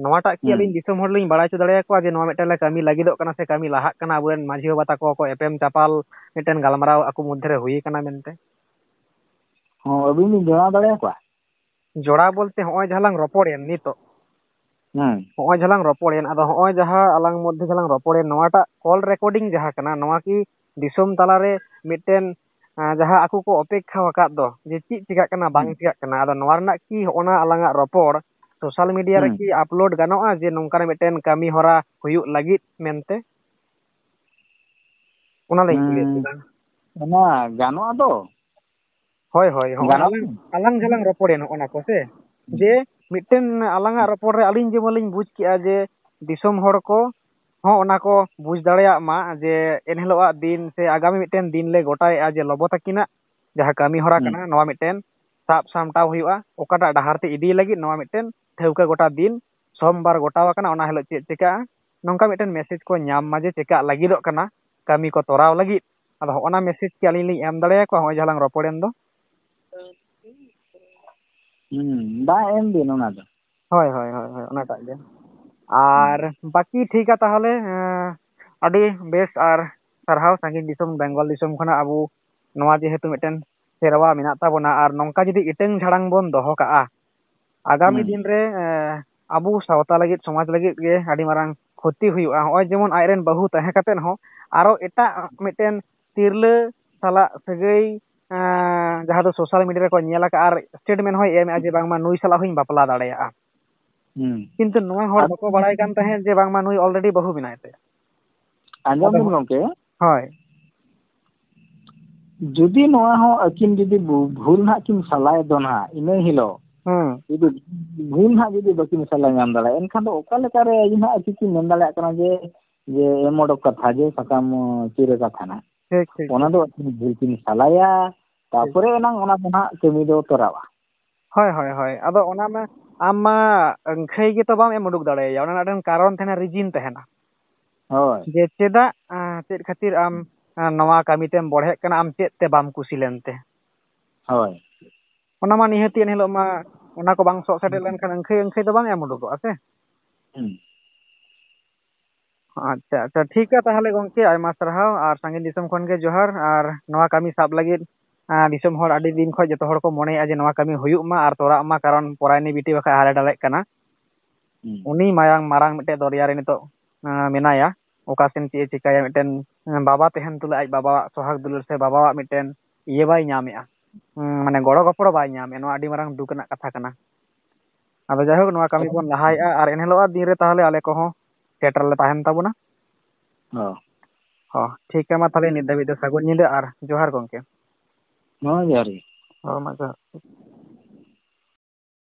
ᱱᱚᱣᱟᱴᱟᱜ ᱠᱤ ᱦᱩᱸ᱾ ᱟᱹᱞᱤᱧ ᱫᱤᱥᱚᱢ ᱦᱚᱲ ᱞᱤᱧ ᱵᱟᱲᱟᱭ ᱦᱚᱪᱚ ᱫᱟᱲᱮᱭᱟᱠᱚᱣᱟ ᱡᱮ ᱱᱚᱣᱟ ᱢᱤᱫᱴᱮᱱ ᱞᱮ ᱠᱟᱹᱢᱤ ᱞᱟᱹᱜᱤᱫᱚᱜ ᱠᱟᱱᱟ ᱥᱮ ᱠᱟᱹᱢᱤ ᱞᱟᱦᱟᱜ ᱠᱟᱱᱟ, ᱟᱵᱚᱨᱮᱱ ᱢᱟᱹᱡᱷᱤ ᱵᱟᱵᱟ ᱛᱟᱠᱚ ᱠᱚ ᱮᱯᱮᱢ ᱪᱟᱯᱟᱞ ᱢᱤᱫᱴᱮᱱ ᱜᱟᱞᱢᱟᱨᱟᱣ ᱟᱠᱚ ᱢᱚᱫᱽᱫᱷᱮ ᱨᱮ ᱦᱩᱭ ᱟᱠᱟᱱᱟ ᱢᱮᱱᱛᱮ? ᱦᱚᱸ, ᱟᱹᱵᱤᱱ ᱵᱤᱱ ᱡᱟᱱᱟᱣ ᱫᱟᱲᱮᱭᱟᱠᱚᱣᱟ? ᱡᱚᱲᱟᱣ ᱵᱚᱞᱛᱮ ᱦᱚᱸᱜᱼᱚᱭ ᱡᱟᱦᱟᱸ ᱞᱟᱝ ᱨᱚᱯᱚᱲᱮᱱ ᱱᱤᱛᱚᱜ, ᱦᱩᱸ᱾ ᱦᱚᱸᱜᱼᱚᱭ ᱡᱟᱦᱟᱸ ᱞᱟᱝ ᱨᱚᱯᱚᱲᱮᱱ, ᱟᱫᱚ ᱦᱚᱸᱜᱼᱚᱭ ᱡᱟᱦᱟᱸ ᱟᱞᱟᱝ ᱢᱚᱫᱽᱫᱷᱮ ᱡᱟᱦᱟᱸ ᱞᱟᱝ ᱨᱚᱯᱚᱲᱮᱱ, ᱱᱚᱣᱟᱴᱟᱜ call recording ᱡᱟᱦᱟᱸ ᱠᱟᱱᱟ, ᱱᱚᱣᱟ ᱠᱤ ᱫᱤᱥᱚᱢ ᱛᱟᱞᱟᱨᱮ ᱢᱤᱫᱴᱮᱱ, ᱟᱸ, ᱡᱟᱦᱟᱸ ᱟᱠᱚ ᱠᱚ ᱚᱯᱮᱠᱠᱷᱟ ᱟᱠᱟᱫ ᱫᱚ, ᱡᱮ ᱪᱮᱫ ᱪᱤᱠᱟᱹᱜ ᱠᱟᱱᱟ, ᱵᱟᱝ ᱦᱩᱸ᱾ ᱪᱤᱠᱟᱹᱜ ᱠᱟᱱᱟ, ᱟᱫᱚ ᱱᱚᱣᱟ ᱨᱮᱱᱟᱜ ᱠᱤ ᱦᱚᱸᱜᱼᱚ ᱱᱟ ᱟᱞᱟᱝᱟᱜ ᱨᱚᱯᱚᱲ social media ᱨᱮ ᱦᱩᱸ᱾ ᱠᱤ upload ᱜᱟᱱᱚᱜᱼᱟ, ᱡᱮ ᱱᱚᱝᱠᱟᱱᱟᱜ ᱢᱤᱫᱴᱮᱱ ᱠᱟᱹᱢᱤ ᱦᱚᱨᱟ ᱦᱩᱭᱩᱜ ᱞᱟᱹᱜᱤᱫ ᱢᱮᱱᱛᱮ? ᱚᱱᱟ ᱞᱟᱹᱭ ᱠᱩᱞᱤᱭᱮᱫ ᱦᱩᱸ᱾ ᱵᱮᱱᱟ᱾ ᱚᱱᱟ ᱜᱟᱱᱚᱜᱼᱟ ᱫᱚ᱾ ᱦᱳᱭ, ᱦᱳᱭ, ᱦᱚᱸᱜᱼᱚᱭ ᱜᱟᱱᱚᱜ ᱟᱞᱟᱝ, ᱟᱞᱟᱝ ᱡᱟᱦᱟᱸ ᱞᱟᱝ ᱨᱚᱯᱚᱲᱮᱱ ᱦᱚᱸᱜᱼᱚ ᱱᱟ ᱠᱚ ᱥᱮ, ᱦᱩᱸ᱾ ᱡᱮ ᱢᱤᱫᱴᱮᱱ ᱟᱞᱟᱝᱟᱜ ᱨᱚᱯᱚᱲ ᱨᱮ ᱟᱹᱞᱤᱧ ᱡᱮᱢᱚᱱ ᱞᱤᱧ ᱵᱩᱡᱽ ᱠᱮᱜᱼᱟ ᱡᱮ ᱫᱤᱥᱚᱢ ᱦᱚᱲ ᱠᱚ ᱦᱚᱸ ᱚᱱᱟ ᱠᱚ ᱵᱩᱡᱽ ᱫᱟᱲᱮᱭᱟᱜ ᱢᱟ ᱡᱮ ᱮᱱᱦᱤᱞᱳᱜᱟᱜ ᱫᱤᱱ ᱥᱮ ᱟᱜᱟᱢᱤ ᱢᱤᱫᱴᱮᱱ ᱫᱤᱱ ᱞᱮ ᱜᱚᱴᱟᱭᱮᱜᱼᱟ ᱡᱮ ᱞᱚᱵᱚ ᱛᱟᱹᱠᱤᱱᱟᱜ ᱡᱟᱦᱟᱸ ᱠᱟᱹᱢᱤ ᱦᱚᱨᱟ ᱦᱩᱸ᱾ ᱠᱟᱱᱟ, ᱱᱚᱣᱟ ᱢᱤᱫᱴᱮᱱ ᱥᱟᱵ ᱥᱟᱢᱴᱟᱣ ᱦᱩᱭᱩᱜᱼᱟ, ᱚᱠᱟᱴᱟᱜ ᱰᱟᱦᱟᱨ ᱛᱮ ᱤᱫᱤ ᱞᱟᱹᱜᱤᱫ ᱱᱚᱣᱟ ᱢᱤᱫᱴᱮᱱ ᱴᱷᱟᱹᱣᱠᱟᱹ ᱜᱚᱴᱟ ᱫᱤᱱ ᱥᱳᱢᱵᱟᱨ ᱜᱚᱴᱟᱣ ᱟᱠᱟᱱᱟ, ᱚᱱᱟ ᱦᱤᱞᱳᱜ ᱪᱮᱫ ᱪᱤᱠᱟᱹᱜᱼᱟ, ᱱᱚᱝᱠᱟ ᱢᱤᱫᱴᱮᱱ message ᱠᱚ ᱧᱟᱢ ᱢᱟ ᱡᱮ ᱪᱮᱠᱟᱜ ᱞᱟᱹᱜᱤᱫᱚᱜ ᱠᱟᱱᱟ ᱠᱟᱹᱢᱤ ᱠᱚ ᱛᱚᱨᱟᱣ ᱞᱟᱹᱜᱤᱫ᱾ ᱟᱫᱚ ᱦᱚᱸᱜᱼᱚ ᱱᱟ message ᱠᱤ ᱟᱹᱞᱤᱧ ᱞᱤᱧ ᱮᱢ ᱫᱟᱲᱮᱭᱟᱠᱚᱣᱟ ᱦᱚᱸᱜᱼᱚᱭ ᱡᱟᱦᱟᱸ ᱞᱟᱝ ᱨᱚᱯᱚᱲᱮᱱ ᱫᱚ? ᱦᱩᱸ, ᱵᱟᱝ, ᱮᱢ ᱵᱤᱱ ᱚᱱᱟ ᱫᱚ᱾ ᱦᱳᱭ, ᱦᱳᱭ, ᱦᱳᱭ, ᱦᱳᱭ, ᱚᱱᱟᱴᱟᱜ ᱜᱮ᱾ ᱟᱨ ᱦᱩᱸ᱾ ᱵᱟᱹᱠᱤ ᱴᱷᱤᱠᱟ ᱛᱟᱦᱚᱞᱮ, ᱮᱸ, ᱟᱹᱰᱤ ᱵᱮᱥ ᱟᱨ ᱥᱟᱨᱦᱟᱣ ᱥᱟᱺᱜᱤᱧ ᱫᱤᱥᱚᱢ ᱵᱮᱝᱜᱚᱞ ᱫᱤᱥᱚᱢ ᱠᱷᱚᱱᱟᱜ ᱟᱵᱚ ᱱᱚᱣᱟ ᱡᱮᱦᱮᱛᱩ ᱢᱤᱫᱴᱮᱱ ᱥᱮᱨᱣᱟ ᱢᱮᱱᱟᱜ ᱛᱟᱵᱚᱱᱟ ᱟᱨ ᱱᱚᱝᱠᱟ ᱡᱩᱫᱤ ᱤᱴᱟᱹᱝ ᱡᱷᱟᱲᱟᱝ ᱵᱚᱱ ᱫᱚᱦᱚ ᱠᱟᱜᱼᱟ, ᱟᱜᱟᱢᱤ ᱦᱩᱸ᱾ ᱫᱤᱱ ᱨᱮ, ᱮᱸ, ᱟᱵᱚ ᱥᱟᱶᱛᱟ ᱞᱟᱹᱜᱤᱫ, ᱥᱚᱢᱟᱡᱽ ᱞᱟᱹᱜᱤᱫ ᱜᱮ ᱟᱹᱰᱤ ᱢᱟᱨᱟᱝ ᱠᱷᱚᱛᱤ ᱦᱩᱭᱩᱜᱼᱟ᱾ ᱦᱚᱸᱜᱼᱚᱭ ᱡᱮᱢᱚᱱ ᱟᱡᱨᱮᱱ ᱵᱟᱹᱦᱩ ᱛᱟᱦᱮᱸ ᱠᱟᱛᱮᱫ ᱦᱚᱸ ᱟᱨᱚ ᱮᱴᱟᱜ ᱢᱤᱫᱴᱮᱱ ᱛᱤᱨᱞᱟᱹ ᱥᱟᱞᱟᱜ ᱥᱟᱹᱜᱟᱹᱭ ᱮᱸ, ᱡᱟᱦᱟᱸ ᱫᱚ ᱥᱳᱥᱟᱞ ᱢᱤᱰᱤᱭᱟ ᱨᱮᱠᱚ ᱧᱮᱞ ᱟᱠᱟᱫᱼᱟ ᱟᱨ ᱥᱴᱮᱴᱢᱮᱱᱴ ᱦᱚᱸᱭ ᱮᱢᱮᱫᱼᱟ ᱡᱮ ᱵᱟᱝᱢᱟ ᱱᱩᱭ ᱥᱟᱞᱟᱜ ᱦᱚᱸᱧ ᱵᱟᱯᱞᱟ ᱫᱟᱲᱮᱭᱟᱜᱼᱟ᱾ ᱦᱩᱸ᱾ ᱠᱤᱱᱛᱩ ᱱᱚᱣᱟ ᱦᱚᱲ ᱟᱫᱚ ᱵᱟᱠᱚ ᱵᱟᱲᱟᱭ ᱠᱟᱱ ᱛᱟᱦᱮᱸᱫ ᱡᱮ ᱵᱟᱝᱢᱟ ᱱᱩᱭ ᱚᱞᱨᱮᱰᱤ ᱵᱟᱹᱦᱩ ᱢᱮᱱᱟᱭ ᱛᱟᱭᱟ᱾ ᱟᱸᱡᱚᱢ ᱟᱫᱚ ᱵᱤᱱ ᱜᱚᱢᱠᱮ, ᱦᱳᱭ᱾ ᱡᱩᱫᱤ ᱱᱚᱣᱟ ᱦᱚᱸ ᱟᱹᱠᱤᱱ ᱡᱩᱫᱤ ᱵᱷᱩ-, ᱵᱷᱩᱞ ᱱᱟᱦᱟᱜ ᱠᱤᱱ ᱥᱟᱞᱟᱭ ᱫᱚ ᱱᱟᱦᱟᱜ ᱤᱱᱟᱹ ᱦᱤᱞᱳᱜ, ᱦᱩᱸ᱾ ᱡᱩᱫᱤ ᱵᱷᱩᱞ ᱱᱟᱦᱟᱜ ᱡᱩᱫᱤ ᱵᱟᱹᱠᱤᱱ ᱥᱟᱞᱟ ᱧᱟᱢ ᱫᱟᱲᱮᱭᱟᱜᱼᱟ, ᱮᱱᱠᱷᱟᱱ ᱫᱚ ᱚᱠᱟ ᱞᱮᱠᱟᱨᱮ ᱟᱹᱞᱤᱧ ᱱᱟᱦᱟᱜ ᱟᱹᱠᱤᱱ ᱠᱤᱱ ᱢᱮᱱ ᱫᱟᱲᱮᱭᱟᱜ ᱠᱟᱱᱟ ᱡᱮ, ᱡᱮ ᱮᱢ ᱚᱰᱚᱠ ᱠᱟᱛᱷᱟ, ᱡᱮ ᱥᱟᱠᱟᱢ, ᱟᱸ, ᱪᱤᱨᱟᱹ ᱠᱟᱛᱷᱟ ᱱᱟᱦᱟᱜ? ᱴᱷᱤᱠ, ᱴᱷᱤᱠ, ᱚᱱᱟ ᱴᱷᱤᱠ᱾ ᱫᱚ ᱟᱹᱠᱤᱱ ᱵᱷᱩᱞ ᱠᱤᱱ ᱥᱟᱞᱟᱭᱟ, ᱴᱷᱤᱠ᱾ ᱛᱟᱨᱯᱚᱨᱮ ᱮᱱᱟᱝ ᱚᱱᱟ ᱫᱚ ᱱᱟᱦᱟᱜ ᱠᱟᱹᱢᱤ ᱫᱚ ᱛᱚᱨᱟᱜᱼᱟ᱾ ᱦᱳᱭ, ᱦᱳᱭ, ᱦᱳᱭ᱾ ᱟᱫᱚ ᱚᱱᱟ ᱢᱟ ᱟᱢ ᱢᱟ ᱟᱹᱝᱠᱷᱟᱹᱭ ᱜᱮᱛᱚ ᱵᱟᱢ ᱮᱢ ᱩᱰᱩᱠ ᱫᱟᱲᱮᱭᱟᱭᱟ, ᱚᱱᱟ ᱨᱮᱱᱟᱜ ᱢᱤᱫᱴᱮᱱ ᱠᱟᱨᱚᱱ ᱛᱟᱦᱮᱱᱟ, ᱨᱤᱡᱤᱱ ᱛᱟᱦᱮᱱᱟ᱾ ᱦᱳᱭ᱾ ᱡᱮ ᱪᱮᱫᱟᱜ, ᱟᱸ, ᱪᱮᱫ ᱠᱷᱟᱹᱛᱤᱨ ᱟᱢ, ᱟᱸ, ᱱᱚᱣᱟ ᱠᱟᱹᱢᱤ ᱛᱮᱢ ᱵᱚᱲᱦᱮᱜ ᱠᱟᱱᱟ, ᱟᱢ ᱪᱮᱫ ᱛᱮ ᱵᱟᱢ ᱠᱩᱥᱤ ᱞᱮᱱᱛᱮ? ᱦᱳᱭ᱾ ᱚᱱᱟ ᱢᱟ ᱱᱤᱦᱟᱹᱛᱤ ᱮᱱ ᱦᱤᱞᱳᱜ ᱢᱟ ᱚᱱᱟ ᱠᱚ ᱵᱟᱝ ᱥᱚᱜ ᱥᱮᱴᱮᱨ ᱞᱮᱱᱠᱷᱟᱱ ᱟᱹᱝᱠᱷᱟᱹᱭ, ᱟᱹᱝᱠᱷᱟᱹᱭ ᱫᱚ ᱵᱟᱝ ᱮᱢ ᱩᱰᱩᱠᱚᱜᱼᱟ ᱥᱮ? ᱦᱩᱸ᱾ ᱟᱪᱪᱷᱟ, ᱟᱪᱪᱷᱟ, ᱴᱷᱤᱠ ᱜᱮᱭᱟ ᱛᱟᱦᱚᱞᱮ ᱜᱚᱢᱠᱮ, ᱟᱭᱢᱟ ᱥᱟᱨᱦᱟᱣ ᱟᱨ ᱥᱟᱺᱜᱤᱧ ᱫᱤᱥᱚᱢ ᱠᱷᱚᱱ ᱜᱮ ᱡᱚᱦᱟᱨ᱾ ᱟᱨ ᱱᱚᱣᱟ ᱠᱟᱹᱢᱤ ᱥᱟᱵ ᱞᱟᱹᱜᱤᱫ, ᱟᱸ, ᱫᱤᱥᱚᱢ ᱦᱚᱲ ᱟᱹᱰᱤ ᱫᱤᱱ ᱠᱷᱚᱱ ᱡᱚᱛᱚ ᱦᱚᱲ ᱠᱚ ᱢᱚᱱᱮᱭᱮᱫᱼᱟ ᱡᱮ ᱱᱚᱣᱟ ᱠᱟᱹᱢᱤ ᱦᱩᱭᱩᱜ ᱢᱟ ᱟᱨ ᱛᱚᱨᱟᱜ ᱢᱟ, ᱠᱟᱨᱚᱱ ᱯᱚᱨᱟᱭᱱᱤ ᱵᱤᱴᱤ ᱵᱟᱠᱷᱟᱡ ᱦᱟᱞᱮ ᱰᱟᱞᱮᱜ ᱠᱟᱱᱟ᱾ ᱦᱩᱸ᱾ ᱩᱱᱤ ᱢᱟᱭᱟᱝ ᱢᱟᱨᱟᱝ ᱢᱤᱫᱴᱮᱡ ᱫᱚᱨᱭᱟ ᱨᱮ ᱱᱤᱛᱚᱜ, ᱟᱸ, ᱢᱮᱱᱟᱭᱟ, ᱚᱠᱟ ᱥᱮᱱ ᱪᱮᱫ ᱮ ᱪᱤᱠᱟᱹᱭᱟ, ᱢᱤᱫᱴᱮᱱ, ᱟᱸ, ᱵᱟᱵᱟ ᱛᱟᱦᱮᱱ ᱛᱩᱞᱩᱡ ᱟᱡ ᱵᱟᱵᱟᱣᱟᱜ ᱥᱚᱦᱟᱜᱽ ᱫᱩᱞᱟᱹᱲ ᱥᱮ ᱵᱟᱵᱟᱣᱟᱜ ᱢᱤᱫᱴᱮᱱ ᱤᱭᱟᱹ ᱵᱟᱭ ᱧᱟᱢᱮᱜᱼᱟ, ᱩᱸ, ᱢᱟᱱᱮ ᱜᱚᱲᱚ ᱜᱚᱯᱚᱲᱚ ᱵᱟᱭ ᱧᱟᱢᱮᱜᱼᱟ᱾ ᱱᱚᱣᱟ ᱟᱹᱰᱤ ᱢᱟᱨᱟᱝ ᱫᱩᱠ ᱨᱮᱱᱟᱜ ᱠᱟᱛᱷᱟ ᱠᱟᱱᱟ᱾ ᱟᱫᱚ ᱡᱟᱭᱦᱳᱠ, ᱱᱚᱣᱟ ᱠᱟᱹᱢᱤ ᱵᱚᱱ ᱞᱟᱦᱟᱭᱮᱜᱼᱟ ᱟᱨ ᱮᱱᱦᱤᱞᱳᱜ ᱫᱤᱱ ᱨᱮ ᱛᱟᱦᱚᱞᱮ ᱟᱞᱮ ᱠᱚᱦᱚᱸ ᱥᱮᱴᱮᱨ ᱞᱮ ᱛᱟᱦᱮᱱ ᱛᱟᱵᱚᱱᱟ᱾ ᱦᱚᱸ᱾ ᱦᱚᱸ, ᱴᱷᱤᱠ ᱜᱮᱭᱟ, ᱢᱟ ᱛᱟᱦᱚᱞᱮ ᱱᱤᱛ ᱫᱷᱟᱹᱵᱤᱡ ᱫᱚ ᱥᱟᱹᱜᱩᱱ ᱧᱤᱫᱟᱹ ᱟᱨ ᱡᱚᱦᱟᱨ ᱜᱚᱢᱠᱮ᱾ ᱦᱚᱸ, ᱡᱚᱦᱟᱨ ᱜᱮ᱾ ᱦᱚᱸ, ᱢᱟ ᱡᱚᱦᱟᱨ᱾